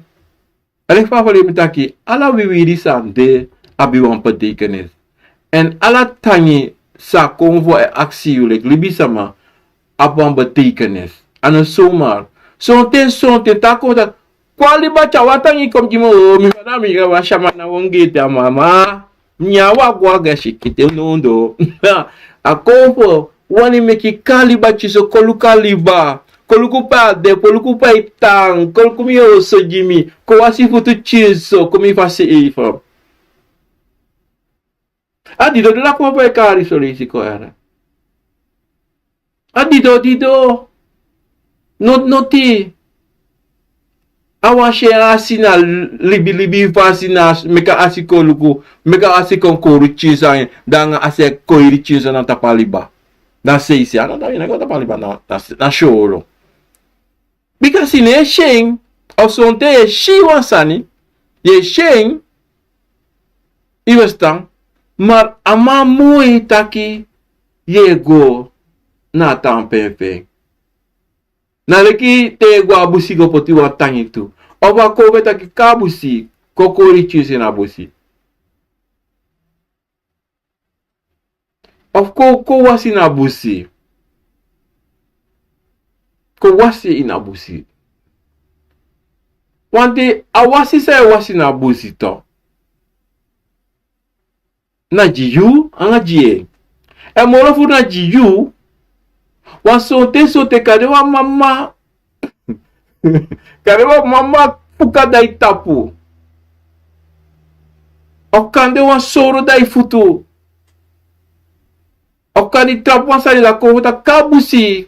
Èn leki fa a fali mi taki, ala wiwiri san de abi wan betekenis. Èn ala tangi san konfo e aksi yu leki libisama abi wan betekenis. A no somar. Sonten sonten te a konfo taki, kon a liba tyari wan tangi kon gi mi o, mi fada mi ga wan syama na wan gete a mama. Nyan wan gwa ga sikite nondo. A konfo wani meki kon a liba tyiso, kon luku a liba. Kon luku pe a de, kon luku pe a e tan, kon luku mi oso gi mi, kon wasi futu tyiso, kon mi fasi eifen. A didon didon a konfo e kari soleisi kon yara. A didon didon. Noti noti. A wan si en asi na libilibi fasi na meki a asi kon luku, meki a asi kon kori tyiso, dan a asi e koiri tyiso na tapu a liba. Dan seisi a no dan yu no go tapu a liba na soro. Bikasi yu no e si en. Of sonten yu e si wan sani, yu e si en. Yu e ferstan. Ma a man moi taki yu e go na a tan pen fu en. Na leki te yu e go a busi go poti wan tangi tu. Of a konfo e taki kon a busi, kon kori tyiso ini a busi. Of kon kon wasi ini a busi. Kon wasi ini a busi. Wanti a wasi san yu e wasi ini a busi to. Na gi yu anga gi en. Èn moro furu na gi yu. Wan sonten sonten kande wan mama. Kande wan mama puka dan yu tapu. Of kande wan soro dan yu futu. Of kande yu trapu wan sani dan konfo taki kon a busi.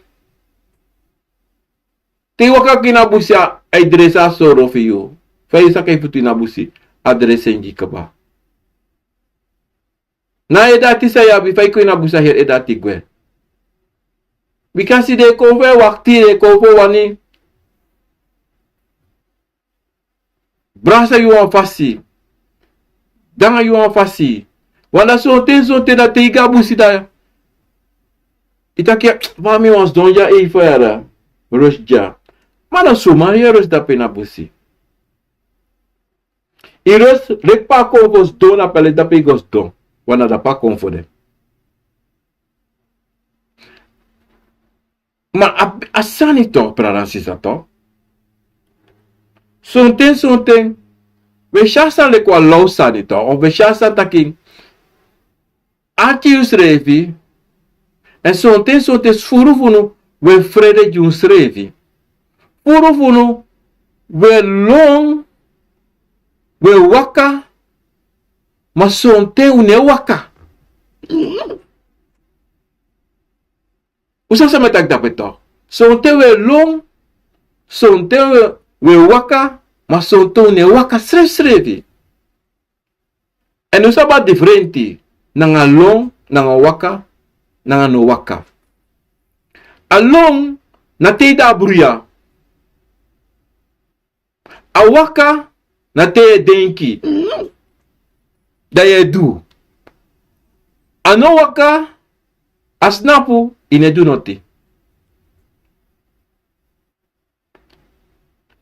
Te yu waka kon ini a busi a e dresi a soro fu yu. Fa yu saka yu futu ini a busi, a dresi en gi kaba. Na ede ati san yu abi, fa yu kon ini a busi a heri ede ati gwe. Bikasi den e konfo e wakti, den e konfo wani brasa yu wan fasi, danga yu wan fasi. Wan dan sonten sonten dan te yu go a busi dan yu taki, fa mi wan sidon dya eifen yara, rosi dya. Ma na suma yu e rosi dape ini a busi. Yu rosi leki pe a konfo sidon na pele dape yu go sidon. Wan na dape a konfo de. Ma a sani to, brada sisa to. Sonten sonten we si a sani leki wan low sani to, of we si a sani taki ati yusrefi. Èn sonten sonten furu fu unu we frede gi unsrefi. Furu fu unu we lon, we waka. Ma sonten un no e waka. Un sabi san mi e taki dape to. Sonten un e lon, sonten un e waka, ma sonten un no e waka srefsrefi. Èn un sabi a difrenti nanga lon, nanga waka, nanga no waka. A lon na te yu de a bruya. A waka na te yu e denki, dan yu e du. A no waka, a snapu, yu no e du noti.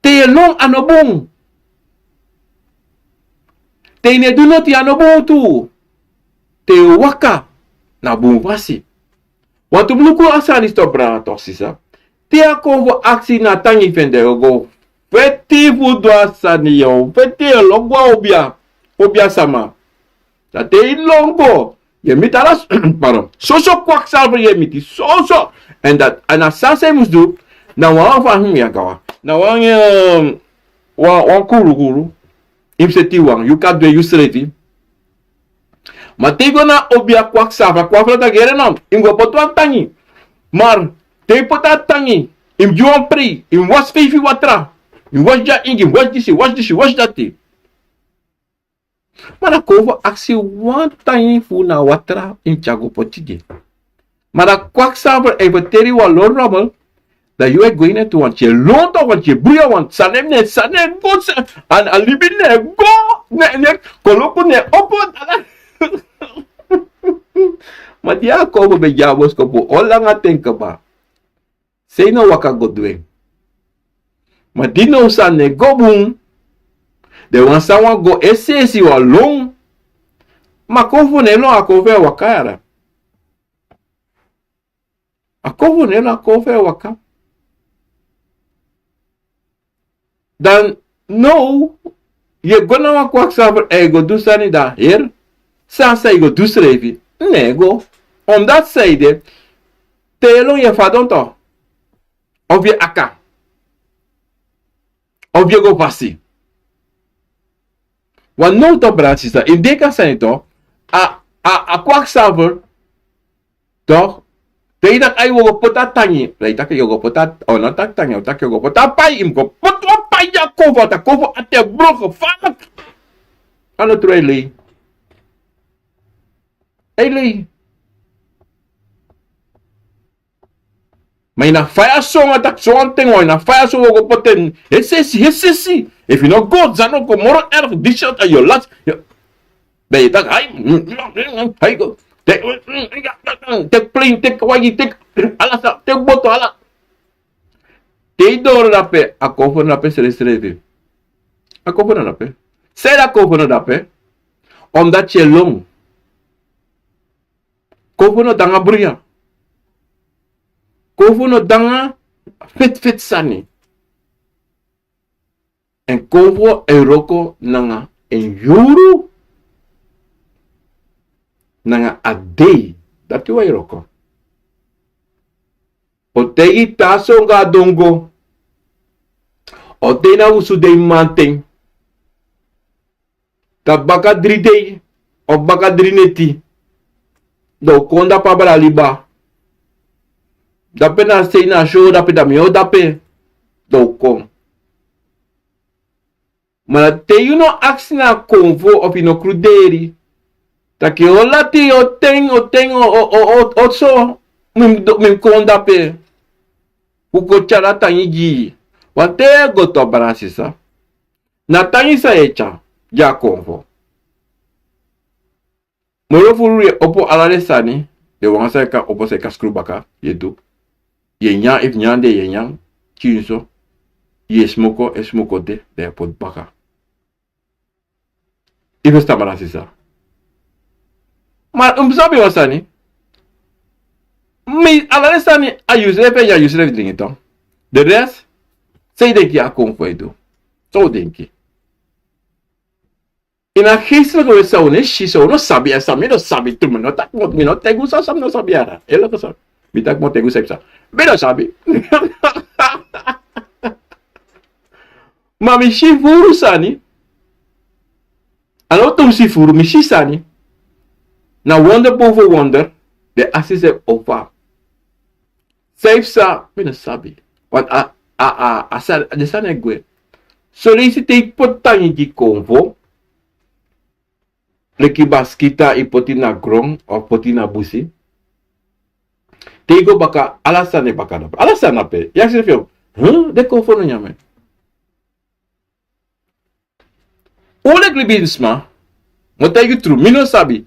Te yu e lon a no bun. Te yu no e du noti a no bun tu. Te yu e waka na bun fasi. Wantu mi luku a sani stop brada tok sisa. Te a kon fu aksi na tangi fende yo go feti fu du a sani yo feti yo lo go a obia. Obia sama. Dan te yu lon go yu e miti ala pardon soso kwaksalver yu e miti soso. Èn dati a na san san yu mus du. Na wan wan fu a hum ya gawa. Na wan, eh, wan, wan kuru kuru. Yu mus seti wan, yu kan du en yu srefi. Ma te yu go na obi a kwaksafa, a kwaksafa taki yere no, yu mus go poti wan tangi. Ma te yu poti a tangi, yu mus gi wan prei, yu mus wasi feifi watra. Yu mus wasi dya ingi, yu mus wasi disi, wasi disi, wasi dati. Ma dan a konfo aksi wan tangi fu na watra yu mus tyari go poti gi en. Ma dan a kwaksafa e ferteri wan lon rommel. Dan yu e go ini en tu, wanti e lon tu, wanti e bruya, wanti sani ne, sani e go, sa-, a, a libi ne e go, ne, ne, koloku ne e opo, ala. Ma di a konfo ben de a boskopu, o langa ten kaba. Sei no waka go du en. Ma di now sani e go bun, den wan san wani go es'esi wan lon. Ma a konfo no e lon, a konfo e waka yara. A konfo no e lon, a konfo e waka. Dan now, yu e go na wan kwaksafa, yu e go du sani dan heri. San san yu go du srefi, no e go. Omdat san ede, te yu e lon yu e fadon tu. Of yu e aka. Of yu e go fasi. Want now tu, brada, sisa, yu denki a sani tu, a, a, a kwaksafa, toch, te yu taki ai wi o go poti a tangi, dan yu taki yu o go poti a, o no taki tangi, o taki yu o go poti a pai, yu mus go poti wan pai gi a konfo, a konfo ati e bron gevaarlijk. A no tru, a e lei. A e lei. Ma ini a faya songu a taki so wan ten, wan ini a faya songu wi o go poti en. Hesesi, hesesi. Efu yu no go, dan no go moro erg, disi ati yu o lasi. Yu, dan yu taki, hai, hai go. Teki, teki plane, teki wagi, teki ala sa, teki boto, ala. Te yu doro drape, a konfo no drape srefsrefi. A konfo no drape. San ede a konfo no drape? Omdat yu e lon. Konfo no de nanga bruya. Konfo no de nanga feti feti sani. Èn konfo e wroko nanga en yuru, nanga a dei. Dati wan e wroko. O taigi taa songu a dongo. O taigi na wusu dei mamanten. Dan baka dri dei, of baka dri neti, dan o kon dape a braliba. Dape na sei na so, dape dan mi o dape, dan o kon. Ma te yu no aksi na a konfo of yu no kruderi, taki o lati, o ten, o ten, o, o, o, o, o so, mi, mi kon dape. Un kon tyari a tangi gi yu. Wan ten yu e go tu, brada, sisa. Na tangi san yu e tyari gi a konfo. Moro furu yu e opo ala den sani, den wan san yu kan opo, san yu kan skru baka, yu e du. Yu e nyan, efu nyan de yu e nyan, pikinso. Yu e smoko, efu smoko de, dan yu e poti baka. Yu e ferstan, brada, sisa. Ma un mus sabi wan sani. Mi, ala den sani a yusrefi, yu a yusrefi dringi tu. De rest, san yu denki a konfo e du? San un denki? Ini a geestelijke wereld san un no e si, san un no sabi, èn san mi no sabi tu, mi no taki, mi no taigi un san, san mi no sabi yara. Elke sani. Mi taki mi o taigi un san, san mi no sabi. Ma mi si furu sani. A no tu mi si furu, mi si sani. Na wonder boven wonder. Den aksi srefi: Opa, san yu psa, mi no sabi. Want a, a, a, a sa-, den sani e gwe. Son leisi te yu poti tangi gi konfo, leki baskita, yu poti na gron of poti na busi. Te yu go baka, ala sani e baka drape. Ala sani drape. Yu aksi srefi: Huh? Den konfo no nyan mi? Un leki libisma, mi o taigi yu tru, mi no sabi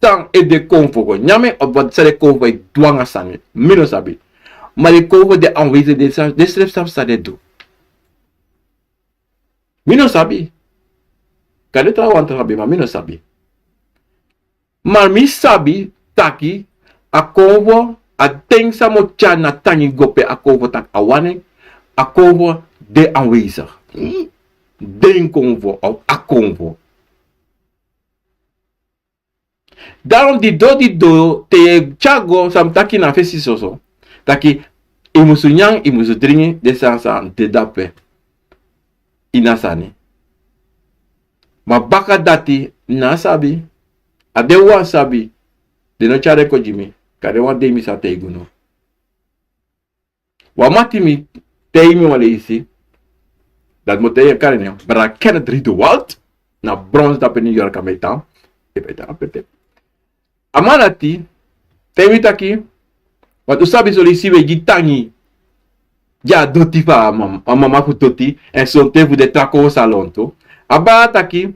san e, den konfo go nyan mi, of san den konfo e du nanga san mi. Mi no sabi. Ma den konfo de aanwezig, den sa-, den srefi sabi san den e du. Mi no sabi. Kande trawan tra sabi, ma mi no sabi. Ma mi sabi taki a konfo, a ten san mi o tyari na tangi go pe a konfo taki a wani, a konfo de aanwezig. Den konfo, of a konfo. Daarom di do, di do, te yu e tyari go, san mi taki na fesi soso. Taki, Yu musu nyan, yu musu dringi, den sani san de dape. Ini a sani. Ma baka dati, na sabi. A de wan sabi. Den no tyari en kon gi mi. Kande wan dei mi sa taigi unu. Wan mati mi taigi mi wan leisi. Dati mi o taigi en kari nen. Brada Kenneth Riedewald. Na Bronx dape New York a mi e tan. Efu e tan ape te. A man dati, taigi mi taki, want un sabi son leisi wi e gi tangi gi a doti fu a mama, a mama fu doti, èn sonten fu den tra konfo sa lontu. A brada taki,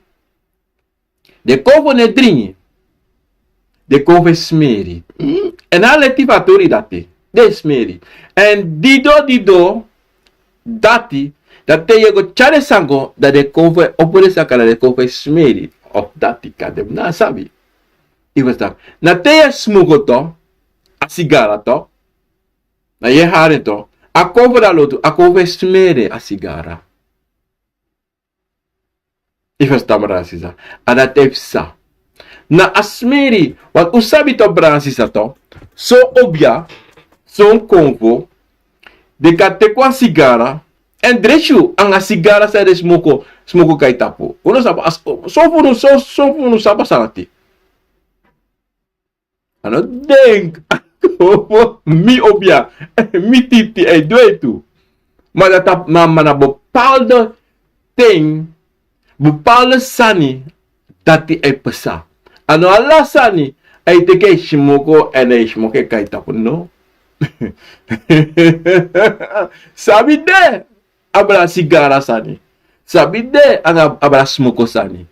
den konfo no e dringi, den konfo e smeri. Èn a leti fu a tori dati, den e smeri. Èn dido, dido, dati, dan te yu e go tyari den sani go, dan den konfo e opo den sani kaba, dan den konfo e smeri. Of dati kande mi no sabi. Yu ferstan? Na te yu e smoko tu, a sigara tu. Na yu e hari en tu. A konfo dati lontu, a konfo e smeri a sigara. Yu ferstan, brada sisa? A dati e psa. Na a smeri, want un sabi tu, brada sisa, tu. Son obia, son konfo, den kan teki wan sigara, èn dresi yu nanga sigara san den smoko, smoko kon na yu tapu. Un no sabi, a, son fu unu, son, son fu unu sabi a sani dati. A no denki, mi obia, mi titi, a e du en tu. Ma dati, ma, ma na bepaalde ten, bepaalde sani dati e psa. A no ala sani, a e teki a e smoko, èn a e smoko e kon na yu tapu, no. Sabi de, abra sigara sani. Sabi de, anga abra smoko sani.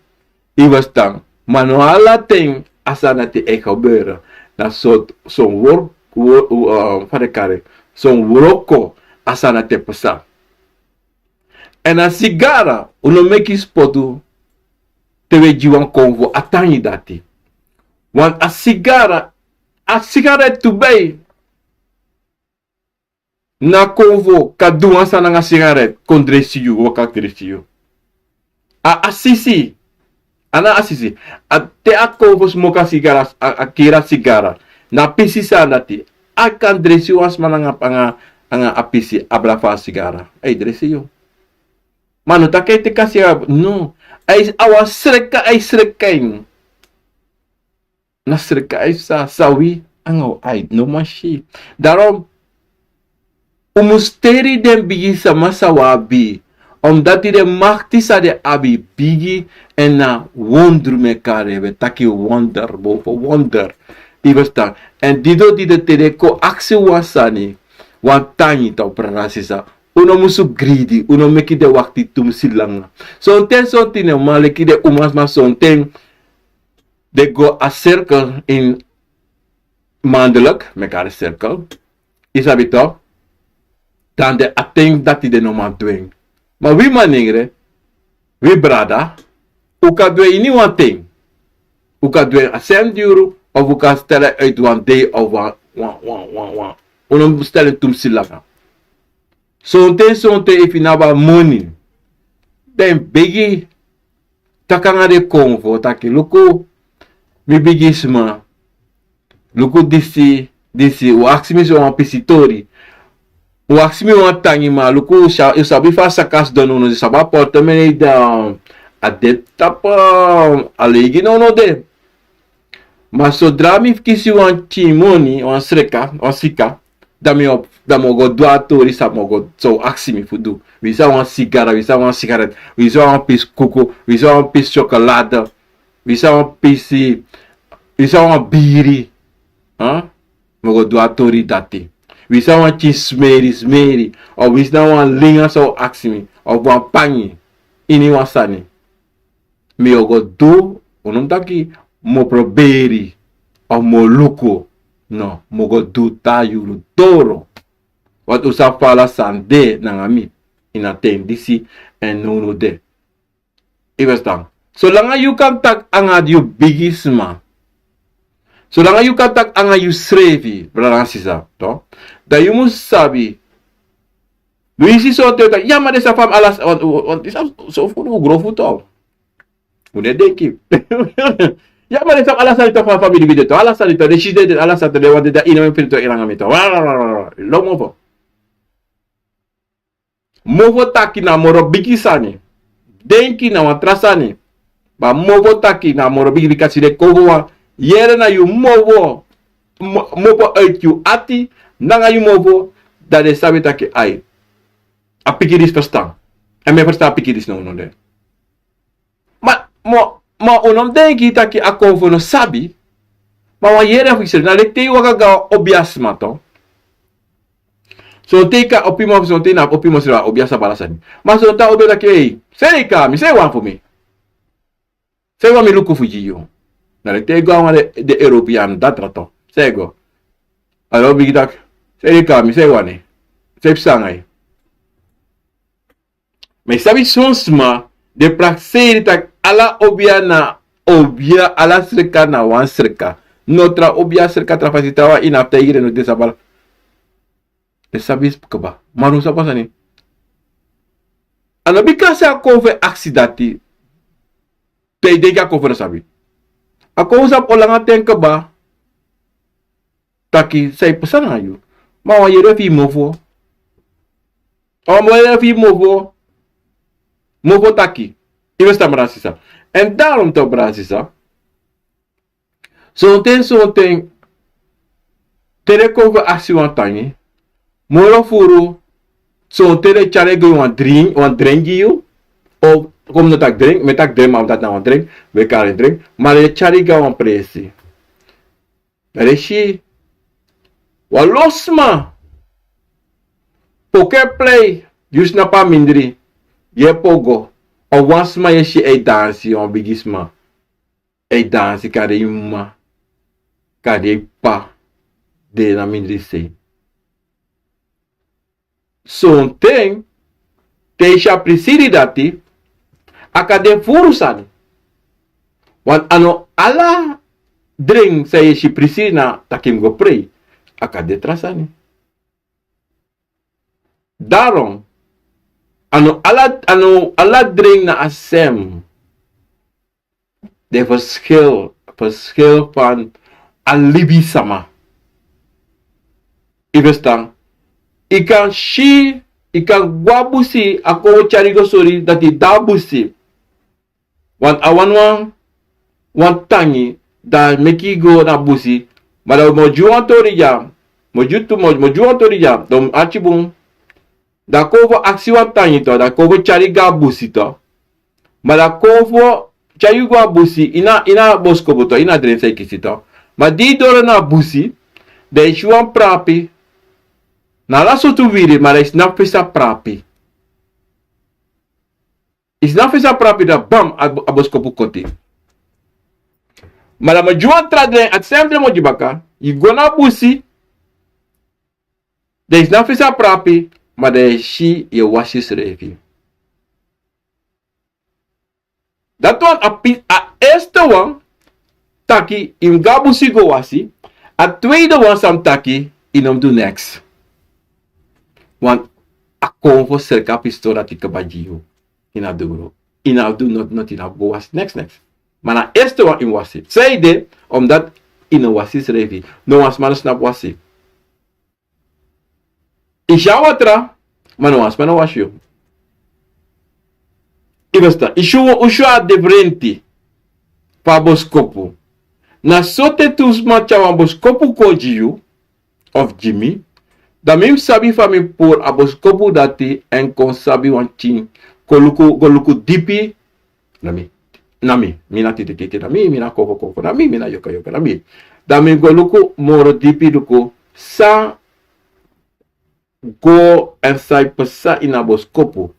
Yu ferstan? Ma no ala ten a sani dati e gebeuren. Na son, son wroko, wo-, wo-, eh, fa den kari, son wroko a sani dati e psa. Èn a sigara, un no meki spotu te wi e gi wan konfo a tangi dati. Want a sigara, a sigaret tu bai na konfo kan du wan sani nanga sigaret, kon dresi yu, waka dresi yu. A, a sisi, a na a sisi, a te a konfo smoko a sigara, a, a kiri a sigara, na pisi sani dati, a kan dresi wan sma nanga, nanga, nanga a pisi, abra fu a sigara. A e dresi yu. Ma no taki a e teki a sigara, no. A e, a wan sreka, a e sreka en. Na sreka a e psa, san wi nanga un ai no man si. Daarom, un mus teri den bigisma san un abi. Omdat den makti san den abi bigi, èn na wonder mi e kari en, wi e taki wonder boven wonder. Yu ferstan? Èn dido, dido te den kon aksi wan sani, wan tangi tu, brada sisa. Un no musu gridi, un no meki den wakti tumsi langa. Sonten, sonten, no, ma leki den umasma sonten, den go a cirkel ini maandelijk, mi e kari cirkel. Yu sabi tu, dan den a ten dati den no man du en. Ma wi manengre, wi brada, un kan du en ini wan ten. Un kan du en a srefi yuru, of un kan stel en uit wan dei of wan, wan, wan, wan, wan. Un no mus stel en tumsi langa. Sonten, sonten efu yu no abi a moni, dan yu begi, taki nanga den konfo taki, luku, mi bigisma, luku disi, disi, un aksi mi so wan pisi tori. Un aksi mi wan tangi, ma luku, un sa-, un sabi fa a saka sidon, un no sabi a portemonnee dan a de tapu, a leigi no, no de. Ma sodra mi kisi wan pikin moni, wan sreka, wan sika, dan mi o, dan mi o go du a tori san mi o go, san un aksi mi fu du. Winsi a wan sigara, winsi a wan sigaret, winsi a wan pisi kuku, winsi a wan pisi syokolade, winsi a wan pisi, winsi a wan biri. Hm? Mi o go du a tori dati. Winsi a wan pikin smeri, smeri, of winsi na wan linga san un aksi mi, of wan pangi, ini wan sani. Mi o go du, un no mus taki mi o proberi, of mi o luku. No, mi o go du te a yuru doro. Want un sabi fa ala sani de nanga mi, ini a ten disi, èn nownow de. Yu ferstan? Solanga yu kan taki nanga yu bigisma. Solanga yu kan taki nanga yusrefi, brada nanga sisa, to. Dan yu mus sabi. Winsi sonten un taki, ya, ma den sani fu mi ala, want, want, want, den sani so fu unu grofu, to. Un no e denki. Ya, ma den sani ala sani tu fu a famiri fu mi de, to. Ala sani tu, den sisi de, ala sani tu, den wan de, den ini mi firi tu, ini nanga mi tu. Wa, wa, wa, wa, wa. Lo mofo. Mofo taki na moro bigi sani. Denki na wan tra sani. Ma mofo taki na moro bigi, bika si den kon fu wan yere na yu mofo, mo-, mofo uit yu ati, nanga yu mofo, dan den sabi taki ai. A pikin disi ferstan. Èn mi e ferstan a pikin disi no, no de. Ma, mo, ma un no mus denki taki a kon fu no sabi. Ma wan yere fu yu srefi, na leki te yu waka go na wan obiasma tu. Sonten yu kan opi mofo, sonten na opi mofo srefi a obiasma bala sani. Ma sonten a obi taki, ei, san yu e kai mi, san yu wani fu mi? San yu wani mi luku fu gi yu? Na leki te yu go na wan den, den European datra tu. San yu go. A obi taki, san yu e kai mi, san yu wani? San yu psa nanga yu? Ma yu sabi son sma, den prakseri taki ala obia na obia, ala sreka na wan sreka. No tra obia sreka tra fasi, trawan ini a taigi den no de sabala. Den sabi kaba. Ma no sabi sani. A no bika san a kon fu e aksi dati. Te yu denki a kon fu no sabi. A kon fu sabi o langa ten kaba. Taki san e pasa nanga yu. Ma wan yere fu yu mofo. Wan yere fu yu mofo. Mofo taki. Yu e ferstan, brada sisa. Èn daarom tu, brada sisa. Sonten, sonten. Te den kon fu aksi wan tangi. Moro furu. Sonten den tyari go wan dringi, wan dringi yu. Of kon mi no taki dringi, mi e taki dringi, ma dati na wan dringi. We kari dringi. Ma den tyari go na wan presi. Dan den si wan lo sma. Poku e plei, yu snapu a mindri, yu e poku go. Of wan sma yu e si e dansi, wan bigi sma. E dansi, kande yu m'ma, kande yu p'pa, de na mindri sei. Sonten, te yu si a prisiri dati, a kan de furu sani. Want a no ala dringi san yu e si prisiri na taki mi go prei. A kan de tra sani. Daarom, a no ala, a no ala dringi na a sem. Den verschil, verschil van a libisma. Yu e ferstan? Yu kan si, yu kan go na busi, a kon tyari go sori dati de na busi. Want a wani wan, wan tangi, dan meki yu go na busi. Ma dan mi o gi wan tori dya, mi o gi tu, mi o, mi o gi wan tori dya, dan mi arki bun. Dan a kon fu aksi wan tangi tu, dan a kon fu tyari go na busi tu. Ma dan a kon fu tyari yu go na busi, ini a, ini a boskopu tu, ini a dren san yu kisi tu. Ma di yu doro na busi, dan yu si wan prapi. Na ala sortu wiri, ma dan yu si na fesa prapi. Yu si na fesa prapi, dan bam, a, a boskopu koti. Ma dan mi o gi wan tra dren, a same dren mi o gi baka, yu go na busi, dan yu si na fesa prapi, ma dan yu si yu e wasi yusrefi. Dati wan a pi-, a eerste wan, taki yu mus go na busi go wasi, a tweede wan san mi taki, yu no mus du neks. Want a kon fu sreka a pistori dati kaba gi yu. Yu no abi du, yu no abi du noti, noti, yu no abi go wasi neks, neks. Ma na eerste wan yu mus wasi. Sanede, omdat yu no wasi yusrefi. No wan sma no snapu wasi. Yu si a watra, ma no wan sma no wasi yu. Yu e ferstan, yu si, yu si a diferenti fu a boskopu. Na so te tu sma tyari wan boskopu kon gi yu, of gi mi, dan mi mus sabi fa mi puru a boskopu dati èn kon sabi wan pikin, go luku, go luku dipi, na mi, na mi, mi na titi titi, na mi, mi na kofo kofo, na mi, mi na yoka yoka, na mi. Dan mi go luku moro dipi luku san go èn san e pasa ini a boskopu.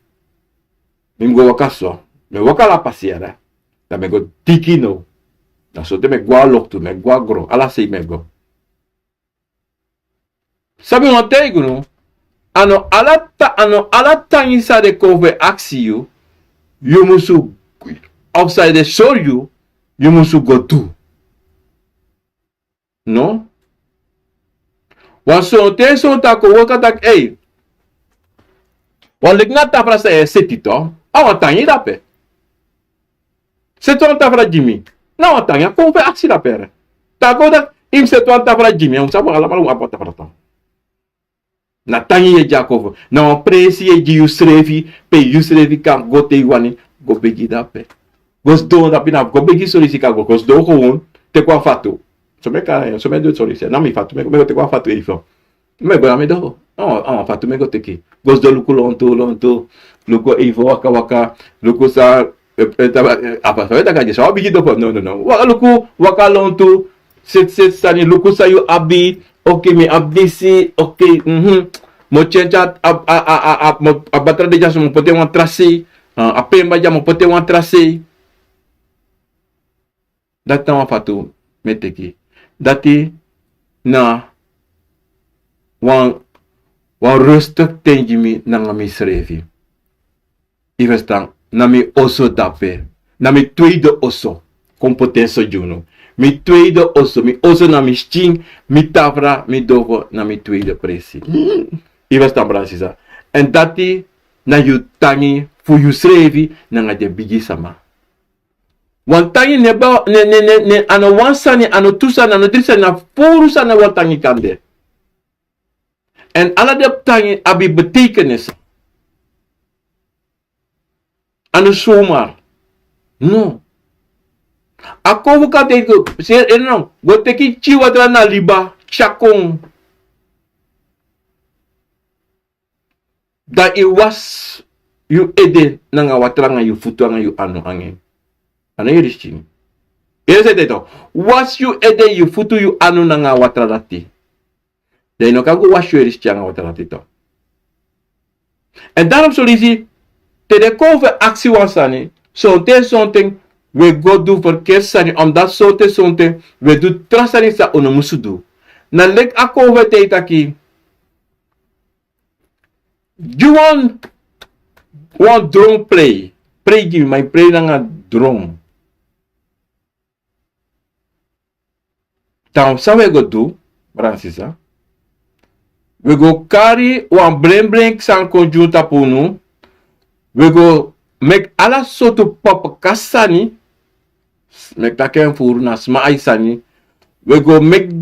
Mi mus go waka so, mi e waka ala pasieri. Dan mi e go diki now. Na so te mi e go na loktu, mi e go na gron, ala sei mi e go. San mi wani taigi unu, a no ala ta-, a no ala tangi san den kon fu e aksi yu, yu musu, of san den sori yu, yu musu go du. No. Wan sonten, sonten a kon waka taki, ei. Wan leki na tafra san yu e seti tu, a wan tangi dape. Seti wan tafra gi mi. Na wan tangi a kon fu e aksi dape. Te a kon taki, yu mus seti wan tafra gi mi, un sabi alamala un abi wan tafra tu. Na tangi yu e gi a konfo. Na wan presi yu e gi yusrefi, pe yusrefi kan go te yu wani go begi dape. Go sidon dape, na go begi solisi, kan go, go sidon gewoon, teki wan fatu. So mi kan, so mi du solisi, na mi fatu, mi go, mi go teki wan fatu even. Mi go na mi dogo. A wan fatu mi go teki. Go sidon, luku lontu, lontu. Luku even waka waka. Luku san, eh, eh, taba, eh, apa, san e taki, san wan bigi dogo. No, no, no. Waka, luku, waka lontu. Seti, seti sani, luku san yu abi. Oké, mi abi disi. Oké, mhm. Mi o change a, a, a, a, a, mi o, a batra de dyaso, mi o poti en wan tra sei. A, a pemba dya, mi o poti en wan tra sei. Dati na wan fatu mi e teki. Dati na wan, wan rustig ten gi mi nanga misrefi. Yu ferstan, na mi oso dape. Na mi tweede oso. Kon poti en so gi unu. Mi tweede oso, mi oso na mi skin, mi tafra, mi dogo na mi tweede presi. Yu ferstan, brada, sisa. Èn dati na yu tangi fu yusrefi nanga den bigi sama. Wan tangi no e, no, no, no, no, a no wan sani, a no tu sani, a no dri sani, na furu sani wan tangi kan de. Èn ala den tangi abi betekenis. A no zomaar. No. A konfo kan teki, seri, eh, no. Go teki pikin watra na liba, tyari kon. Dan yu wasi yu ede nanga watra nanga yu futu nanga yu anu nanga en. A no yu riskin. Yu e si dati? Wasi yu ede, yu futu, yu anu nanga watra dati. Dan yu no kan go wasi yu riskin nanga watra dati tu. Èn daarom so leisi, te den konfo e aksi wan sani, sonten, sonten, wi e go du ferkeri sani, omdat sonten, sonten, wi e du tra sani san wi no musu du. Na leki a konfo e taki, gi wan, wan dron prei. Prei gi mi, ma yu prei nanga dron. Dan san wi e go du, brada nanga sisa? Wi e go kari wan brengbrengi sani kon gi unu tapu unu. Wi e go meki ala sortu papakasi sani. Meki taki en furu na sma ai sani. Wi e go meki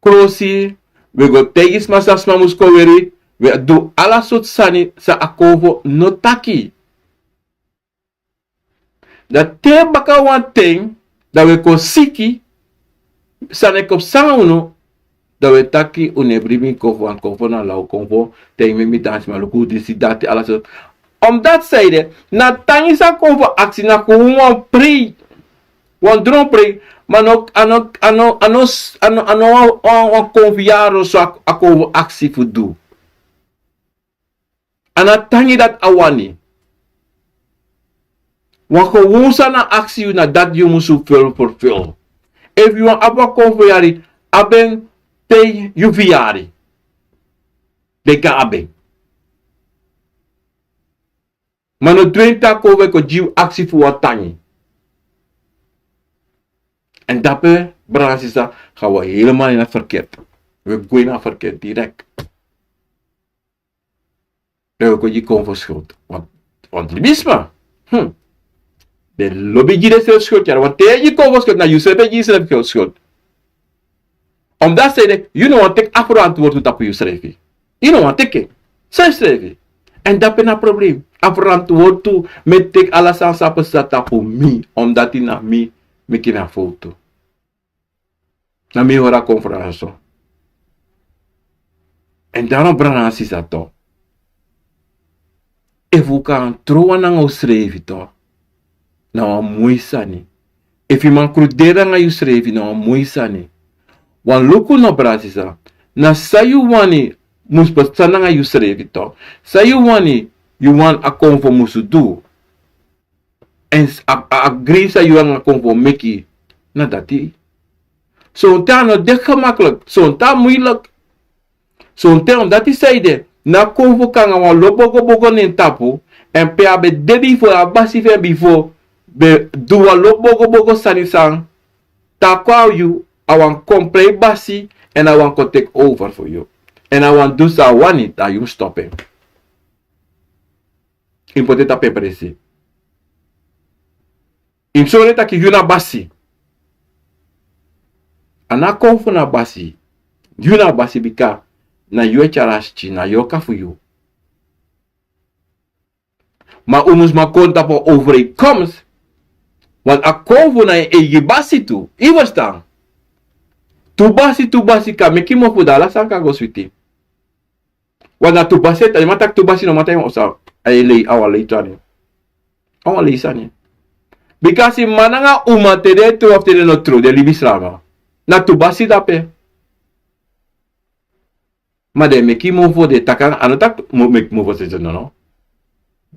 krosi, wi e go taigi sma san sma mus kon weri, wi e du ala sortu sani san a konfo no taki. Dan te baka wan ten, dan wi e kon siki, sani e kon psa nanga unu, dan wi e taki unu e bribi konfo, wan konfo na law konfo, te yu meki mi dansi, ma luku disi dati, ala sortu. Omdat san ede, na tangi san konfo aksi na kon wan prei, wan dron prei, ma no, a no, a no, a no, a no, a no wan, wan, wan konfo yari so a, a konfo aksi fu du. A no tangi dati a wani. Wan kon wan sani a aksi yu na dati yu musu ful, fulfill. Efu yu wani abi wan konfo yari, abi en te yu fifti yari. Den kan abi en. Ma no du en taki wi e kon gi yu aksi fu wan tangi. Èn dape, brada nanga sisa, gaan wi helemaal in het verkeerd. Wi e go ini a verkeerd direct. Dan wi e kon gi konfo skuld. Want, want libisma. Hm. Den lobi gi densrefi skuld, yari. Want te yu gi konfo skuld, na yusrefi e gi yusrefi skuld. Omdat san ede, yu no wani teki a ferantwoording tapu yusrefi. Yu no wani teki en. San yusrefi. Èn dape na problem. A ferantwoording, mi e teki ala sani san pasa tapu mi. Omdat na mi, mi meki a fowtu. Na mi hori a konfo so. Èn daarom, brada nanga sisa, toch. Efu un kan trow nanga unsrefi, toch, na wan moi sani. Efu yu man kruderi nanga yusrefi, na wan moi sani. Wan luku no, brada nanga sisa. Na san yu wani mus pasa nanga yusrefi, toch. San yu wani, yu wani a konfo musu du. Èn a, a, a grei san yu nanga a konfo meki, na dati. Sonten a no de gemakkelijk, sonten a moeilijk. Sonten omdat san ede, na a konfo kon nanga wan lo bogobogo na en tapu, èn pe a ben de bifo, a basi fu en bifo ben du wan lo bogobogo sani san, te a kon na yu, a wani kon prei basi, èn a wani kon take over fu yu. Èn a wani du san a wani, dan yu mus stop en. Yu mus poti en tapu en presi. Yu mus sori en taki yu na basi. A no a konfo na basi. Yu na basi, bika Na yu e tyari a skin, na yu o kafu yu. Ma un mus man kon tapu overeenkomst. Want a konfo na en eigi basi tu. Yu e ferstan? Tu basi, tu basi kan meki mofo, dan ala sani kan go switi. Want na tu basi e tan, yu man taki tu basi no man tan yu osa. A e lei, a wan lei sani. A wan lei sani. Bikasi man nanga uma, te den e tron of te den no tron, den libisma na tu basi dape. Ma den e meki mofo, den e taki, a no taki meki mofo sese, nono.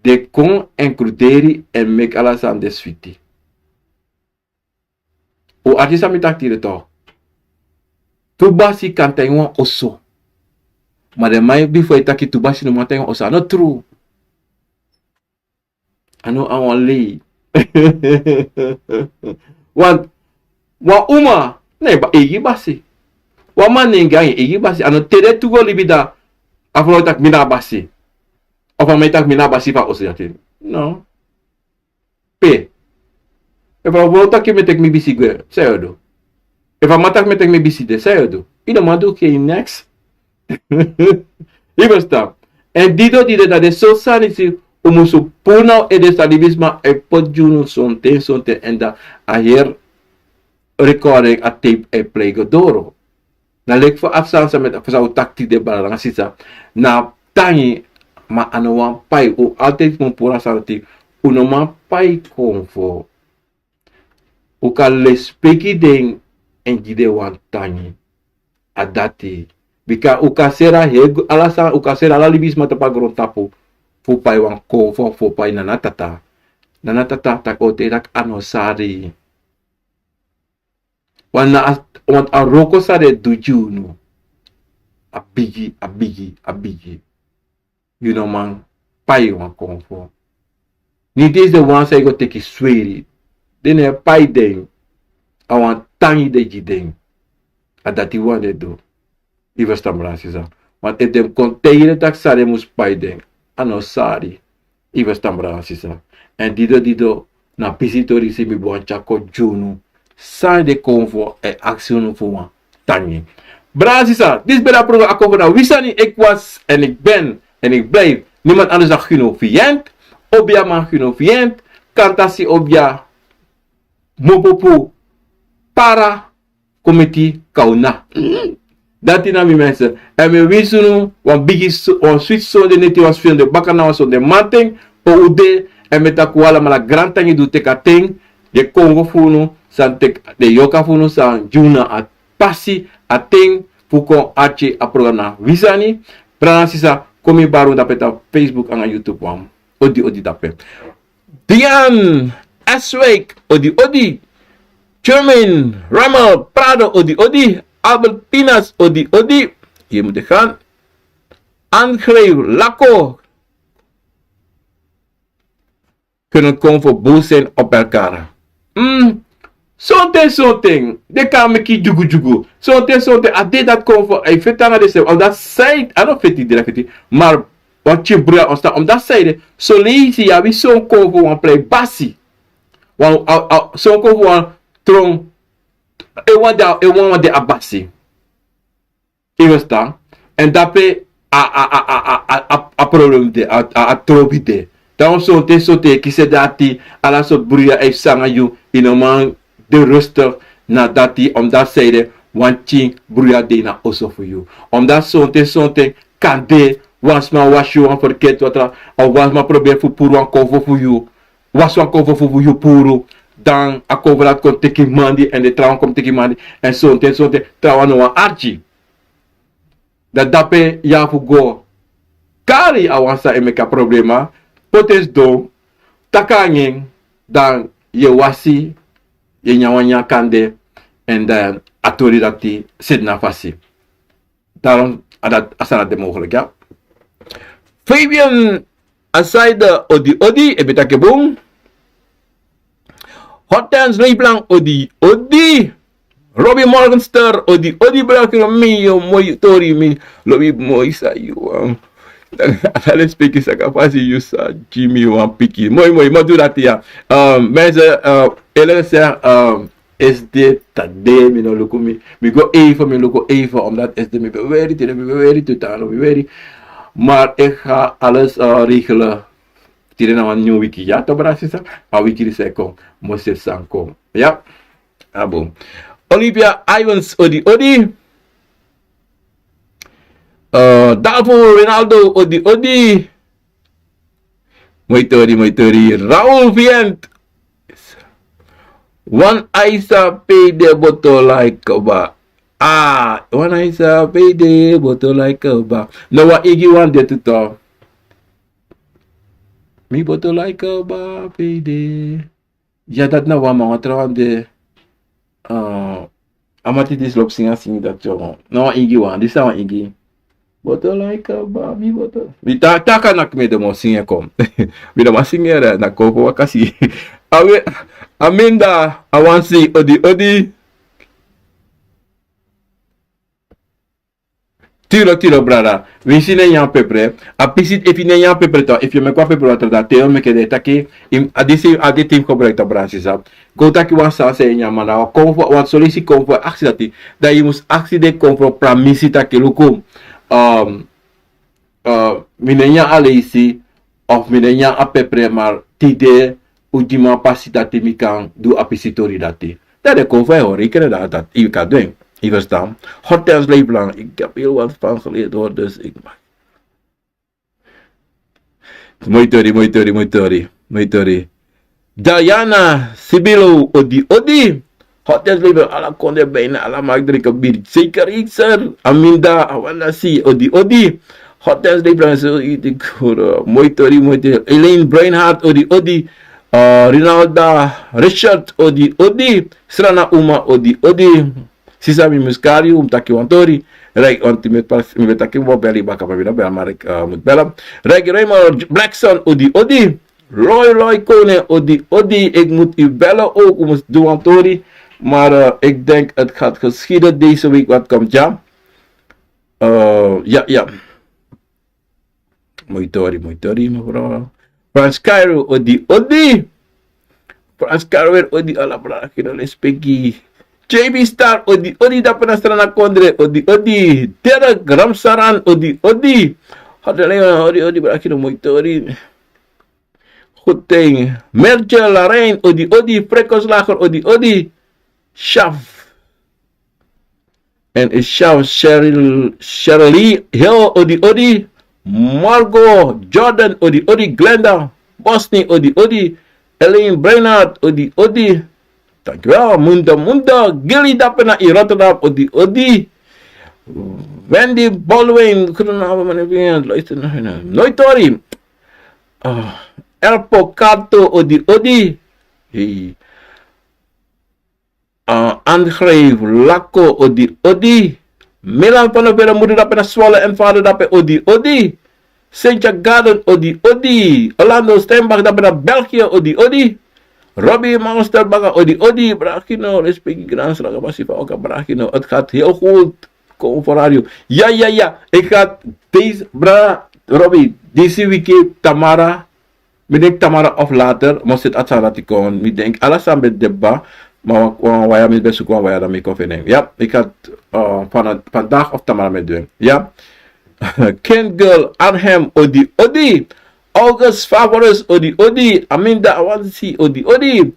Den kon includeri èn meki ala sani de switi. Un arki san mi taki tide tu. Tu basi kan tan wan oso. Ma den man bifo e taki tu basi no man tan wan oso, a no tru. A no a wan lei. Wan, wan uma na en eigi basi. Wan man na en eigi basi. A no te den tu go libi, dan a frow e taki mi na a basi. Of a man e taki mi na a basi fu a oso dati. No. Pe. Efu a frow taki mi e teki mi bisi gwe, san yu o du? Efu a man taki mi e teki mi bisi de, san yu o du? Yu no man du, oké, next. Yu e ferstan? Èn dido dido, dan den sortu sani disi un musu puru na un ede, san libisma e poti gi unu sonten sonten, èn dan a heri recording, a tape e plei go doro. Na leki fu a sani san mi e taki, fu san un taki tide, brada nanga sisa. Na tangi, ma a no wan pai. Un altijd mus puru a sani dati. Un no man pai konfo. Un kan lespeki den èn gi den wan tangi. A dati. Bika un kan seri a heri, ala sani, un kan seri ala libisma tapu a grontapu fu pai wan konfo, fu pai nana tata. Nana tata taki, o te taki a no sari. Want na a, want a wroko san den e du gi unu, a bigi, a bigi, a bigi. Yu no man pai wan konfo. Ni disi den wan san yu go teki sweri, den no e pai den. A wan tangi den gi den. A dati wan den du. Yu e ferstan, brada nanga sisa? Want efu den kon taigi den taki san den mus pai den, a no sari. Yu e ferstan, brada nanga sisa? Èn dido dido, na pisi tori disi mi bo wani tyari kon gi unu. San den konfo e aksi unu fu wan tangi. Brada nanga sisa, disi ben de a program Akomfo na Wi Sani. Ik was en ik ben en ik blijf niemand anders dan Gino Vient. Obiaman Gino Vient. Kantasi Obia. Mopopu. Para. Komiti kauna. Dati na mi, mensen. Èn mi e winsi unu wan bigi so-, wan switi sonde neti, wan sonde baka na wan sonde manten. Pe un de, èn mi e taki un alamala grantangi di un teki a ten, den konfo fu unu san teki, den yoka fu unu san gi unu a pasi, a ten fu kon arki a program na Wi Sani. Brada nanga sisa, kon mi bari unu dape tapu Facebook nanga YouTube wan. Odi odi dape. Dian Eswijk, odi odi. Germain Ramel Prado, odi odi. Albert Pinas, odi odi. Hier moet ik gaan. André Lacko. Kunnen konfo boos zijn op elkaar. Mm. Sonten sonten den kan meki dyugudyugu. Sonten sonten a de dati konfo e feti nanga denself. Omdati san ede, a no feti direct feti. Ma wan pikin bruya ontstaan. Omdati san ede, son leisi yu abi son konfo wan prei basi. Wan, a, a, son konfo wan tron. E wan de, e wan wan de a basi. Yu e ferstan? Èn dape a, a, a problem de, a, a, a trobi de. Daarom sonten sonten yu e kisi dati, ala sortu bruya e psa nanga yu, yu no man de rustig na dati, omdati san ede, wan pikin bruya de na oso fu yu. Omdati sonten sonten kande wan sma wasi yu wan ferketi watra, of wan sma proberi fu puru wan konfo fu yu, wasi wan konfo fu yu puru, dan a konfo dati kon teki mandi, èn den trawan kon teki mandi, èn sonten sonten trawan no wani arki. Dan dape yu abi fu go kari a wan san e meki a problema, poti en sidon, taki nanga en, dan yu e wasi, yu e nyan wan nyan kande, èn dan a tori dati seti na fasi. Daarom a dati, a sani dati de mogelijk, ya. Fabian Asaida, odi odi, e ben taki bun. Hortense Leiblanc, odi odi. Robbie Morgenster, odi odi, brada, mi, yu moi tori, mi lobi moi san yu, um, ala respeki saka fasi yu sa gi mi wan piki. Moi, moi, ma du dati, ya. Um, mensen, uh, eerlijk gezegd, um, S D, tide mi no luku mi. Mi go even, mi luku even, omdat S D mi ben weri, tide mi ben weri, tu tano mi weri. Maar ik ga alles eh, regelen. Tide na wan nyun wiki, ya, to brada sisa. A wiki disi e kon, mi o si san kon. Ya, a bun. Olympia Ivans, odi, odi. Eh, Dalvo Ronaldo, odi, odi. Moi tori, moi tori. Raul Vient. Wan aisa pe de boto like ba. Ah, wan aisa pe de boto like ba. No, wan igi wan de tu to. Mi boto like ba pe de. Ya, dati na wan, ma wan trawan de. Eh, a mati disi lobi singi a singi dati, yo. Na wan igi wan, disi na wan igi. Boto like ba, mi boto. Mi ta, taka na kme de mo singi e kon. Mi no man singi e, na kon fu waka si. Awe, Aminda Awansi, odi, odi. Tiro, tiro, brada. Winsi yu no e nyan pepre. A pisi, efu yu no e nyan pepre, to, efu yu meki wan pepre watra, dan te yu meki den taki, a disi, a disi ten gebruik, to, brada sisa. Kon taki wan sani san yu e nyan, ma na wan kon fu, wan solisi kon fu aksi dati. Dan yu mus aksi den kon fu pramisi taki luku. Um, eh, mi no e nyan a leisi, of mi no e nyan a pepre, maar tide un gi mi a pasi dati mi kan du a pisi tori dati. Dan den kon fu e hori, yu kan du en, yu kan du en. Yu ferstan? Hortense Leeflang, ik heb heel wat van geleerd hoor, dus ik mag. Moi tori, moi tori, moi tori, moi tori. Diana Sibilo, odi, odi. Hortense Leeflang, ala kondre bijna, ala markt drinken bier. Zeker, zeker. Aminda Awanasi, odi, odi. Hortense Leeflang, so, iti kuro. Moi tori, moi tori. Elaine Breinhardt, odi, odi. Eh, Rinalda Richard, odi, odi. Srana Uma, odi, odi. Sisa, mi mus kari yu, un mus taki wan tori. Reg, want mi ben taki mi bo beli baka, ma mi no bel, maar ik, eh, moet bellen. Reg Raymond Blackson, odi, odi. Loi, loi, koning, odi, odi. Ik moet u bellen ook, we moeten doen wan tori. Maar, eh, ik denk het gaat geschieden deze week wat komt, ja. Eh, ja, ja. Moi tori, moi tori, mevrouw. Frans Cairo, odi, odi. Frans Cairo, odi, ala brada, kino lespeki. J B Star, odi, odi, dape na Srana kondre, odi, odi. Derek Ramsaran, odi, odi. Hadalena, odi, odi, brada, kino moi tori. Goed ding. Mertje Larijn, odi, odi. Frekoslager, odi, odi. Shaf. En Isham Cheryl, Shirley Hill, odi, odi. Margot Jordan, odi, odi. Glenda Bosni, odi, odi. Elaine Brainard, odi, odi. Dankjewel. Munda, Munda. Gilly Dapena in Rotterdam, odi, odi. Wendy Baldwin, goedenavond, meneer Vian. Luister naar hen. Noi Tori. Ah, Erpo Kato, odi, odi. Hey. Ah, André Lako, odi, odi. Milan Panovela, moeder dape na Zwolle en vader dape, odi, odi. Sintja Garden, odi, odi. Orlando Steinbach, dape na België, odi, odi. Robbie Monster Baga, odi, odi. Brakino, respecti, gran slaga, masifa, oka, Brakino. Het gaat heel goed. Kom voor radio. Ja, ja, ja. Ik ga deze, bra, Robbie, deze weekend, Tamara. Mi denk Tamara of later, ma seti a sani dati kon. Mi denk ala sani ben de kba, ma wan, wan waya mi ben suku wan waya dan mi kon feni en. Ya, ik had, eh, van, vandaag of Tamara mi e du en. Ya. Ken Girl, Arnhem, odi, odi. August Favorus, odi, odi. Aminda Awansi, odi, odi.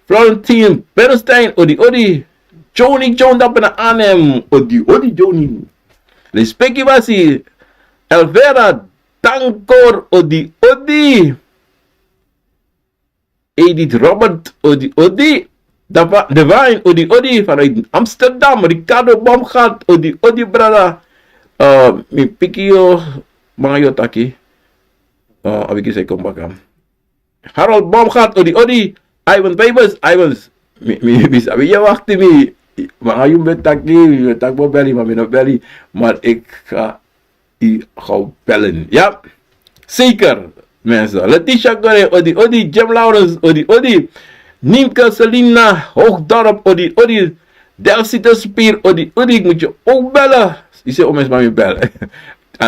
Florentine Bernstein, odi, odi. Joni John dape na Arnhem, odi, odi, Joni. Respecti basi. Elvera Tankor, odi, odi. Edith Robert, odi, odi. Dava-, Divine, odi, odi. Vanuit Amsterdam, Ricardo Baumgart, odi, odi, brada. Eh, mi piki yu, manga yu taki. Eh, a wiki san e kon baka. Harold Baumgart, odi, odi. Ivan Vijvers, Ivans. Mi, mi, mi sabi yu e wakti mi. Manga yu ben taki, mi ben taki bo beli, ma mi no beli. Maar ik ga u gewoon bellen. Ja, zeker, mensen. Letitia Gore, odi, odi. Jim Lawrence, odi, odi. Nienke Selina Hoogdorp, odi, odi. Delcite Spier, odi, odi. Ik moet je ook bellen. Je zegt, oh, mensen, maar je bellen.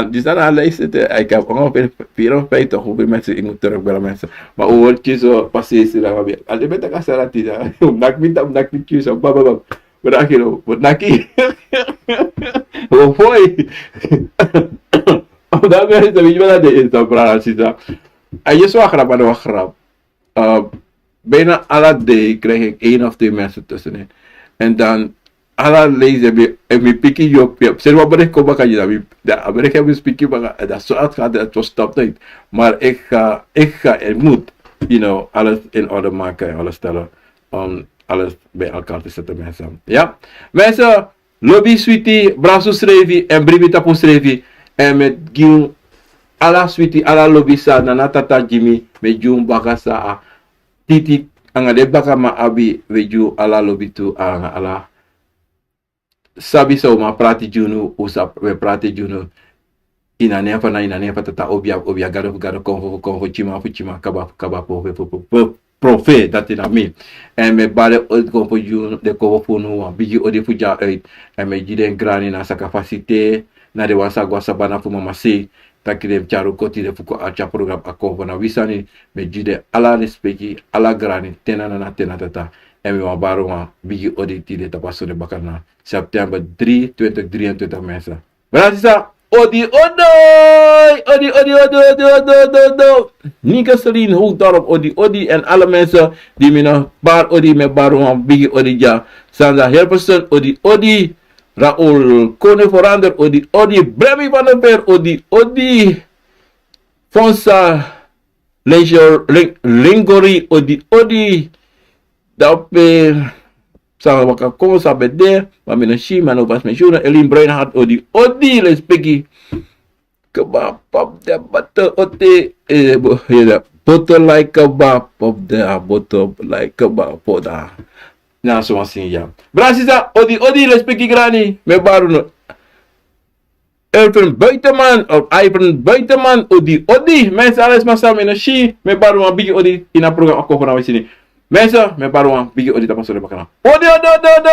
Disi na a lijst, ik heb ongeveer vierenvijftig hoeveel mensen ik moet terugbellen, mensen. Maar hoe wordt je zo passeren dan weer? Als je bent een Sarah Tida, nak mi tap, nak mi tjus, baba, baba. Wat nak je nou? Wat nak je? Hoe foi? Omdat mensen, weet je wat dat is, dan praat ze zo. En je zwaar grap, maar wat grap. Eh, Bijna alle dagen krijg ik één of twee mensen tussenin. En dan, alle lezen, en mi piki yop yop. Seri wan bericht kon baka, dan mi, dan a bericht heb mi piki baka. En dat zo het gaat, het was stop niet. Maar ik ga, ik ga, ik moet, you know, alles in orde maken en alles stellen om alles bij elkaar te zetten, mensen. Ja? Mensen, lobi switi, brada srefi, en bribi tapu srefi, en mi e gi un ala switi, ala lobi san Nana Tata gi mi, mi e gi un baka san a titi, anga den bakaman abi, wi e gi un ala lobi tu, anga ala sabi san un man prati gi unu, un sa, wi e prati gi unu, ini a nen fu Nana, ini a nen fu Tata, obia, obia, gado fu gado, konfo fu konfo, tyiman fu tyiman, kaba fu kaba, profeti fu profeti, dati na mi. En mi e bari odi konfo gi unu, den konfo fu unu, wan bigi odi fu dya uit. En mi e gi den grani na sakafasite, na den wan san go a sabana fu mama sei, taki den tyari un kon tide fu kon arki a program a konfo na wi sani. Mi e gi den ala respeki, ala grani, te na Nana, te na Tata. En mi wani bari wan bigi odi tide tapu a sonde bakadina, september drie, twintig drieëntwintig, mensen. Brada sisa, odi odi, odi odi odi odi odi odi odi. Nico Celine Hoogdorp, odi odi, en alle mensen die mi no bari odi, mi e bari wan bigi odi dya. Sandra Hilverson, odi odi. Raoul Kone Verander, odi odi. Bremi van der Veer, odi odi. Fonsa Lengor-, Len-, Lengori, odi odi. Dape, san waka kon, san ben de, ma mi no si, ma no pas mi si unu. Elin Bruinhart, odi odi, lespeki. Kaba pap de bata ote, eh, bo-, yeah, bata like kaba pap de, ah, bata like kaba poda. Na so wan singi ya. Brada sisa, odi odi, lespeki grani, mi e bari unu. Elvin Buitenman, of Ivan Buitenman, odi odi. Mensen, alles maar samen in een shi. Mi e bari wan bigi odi ini a program a konfo na wi sani. Mensen, mi e bari wan bigi odi tapu a sonde bakadina. Odi odi odi odi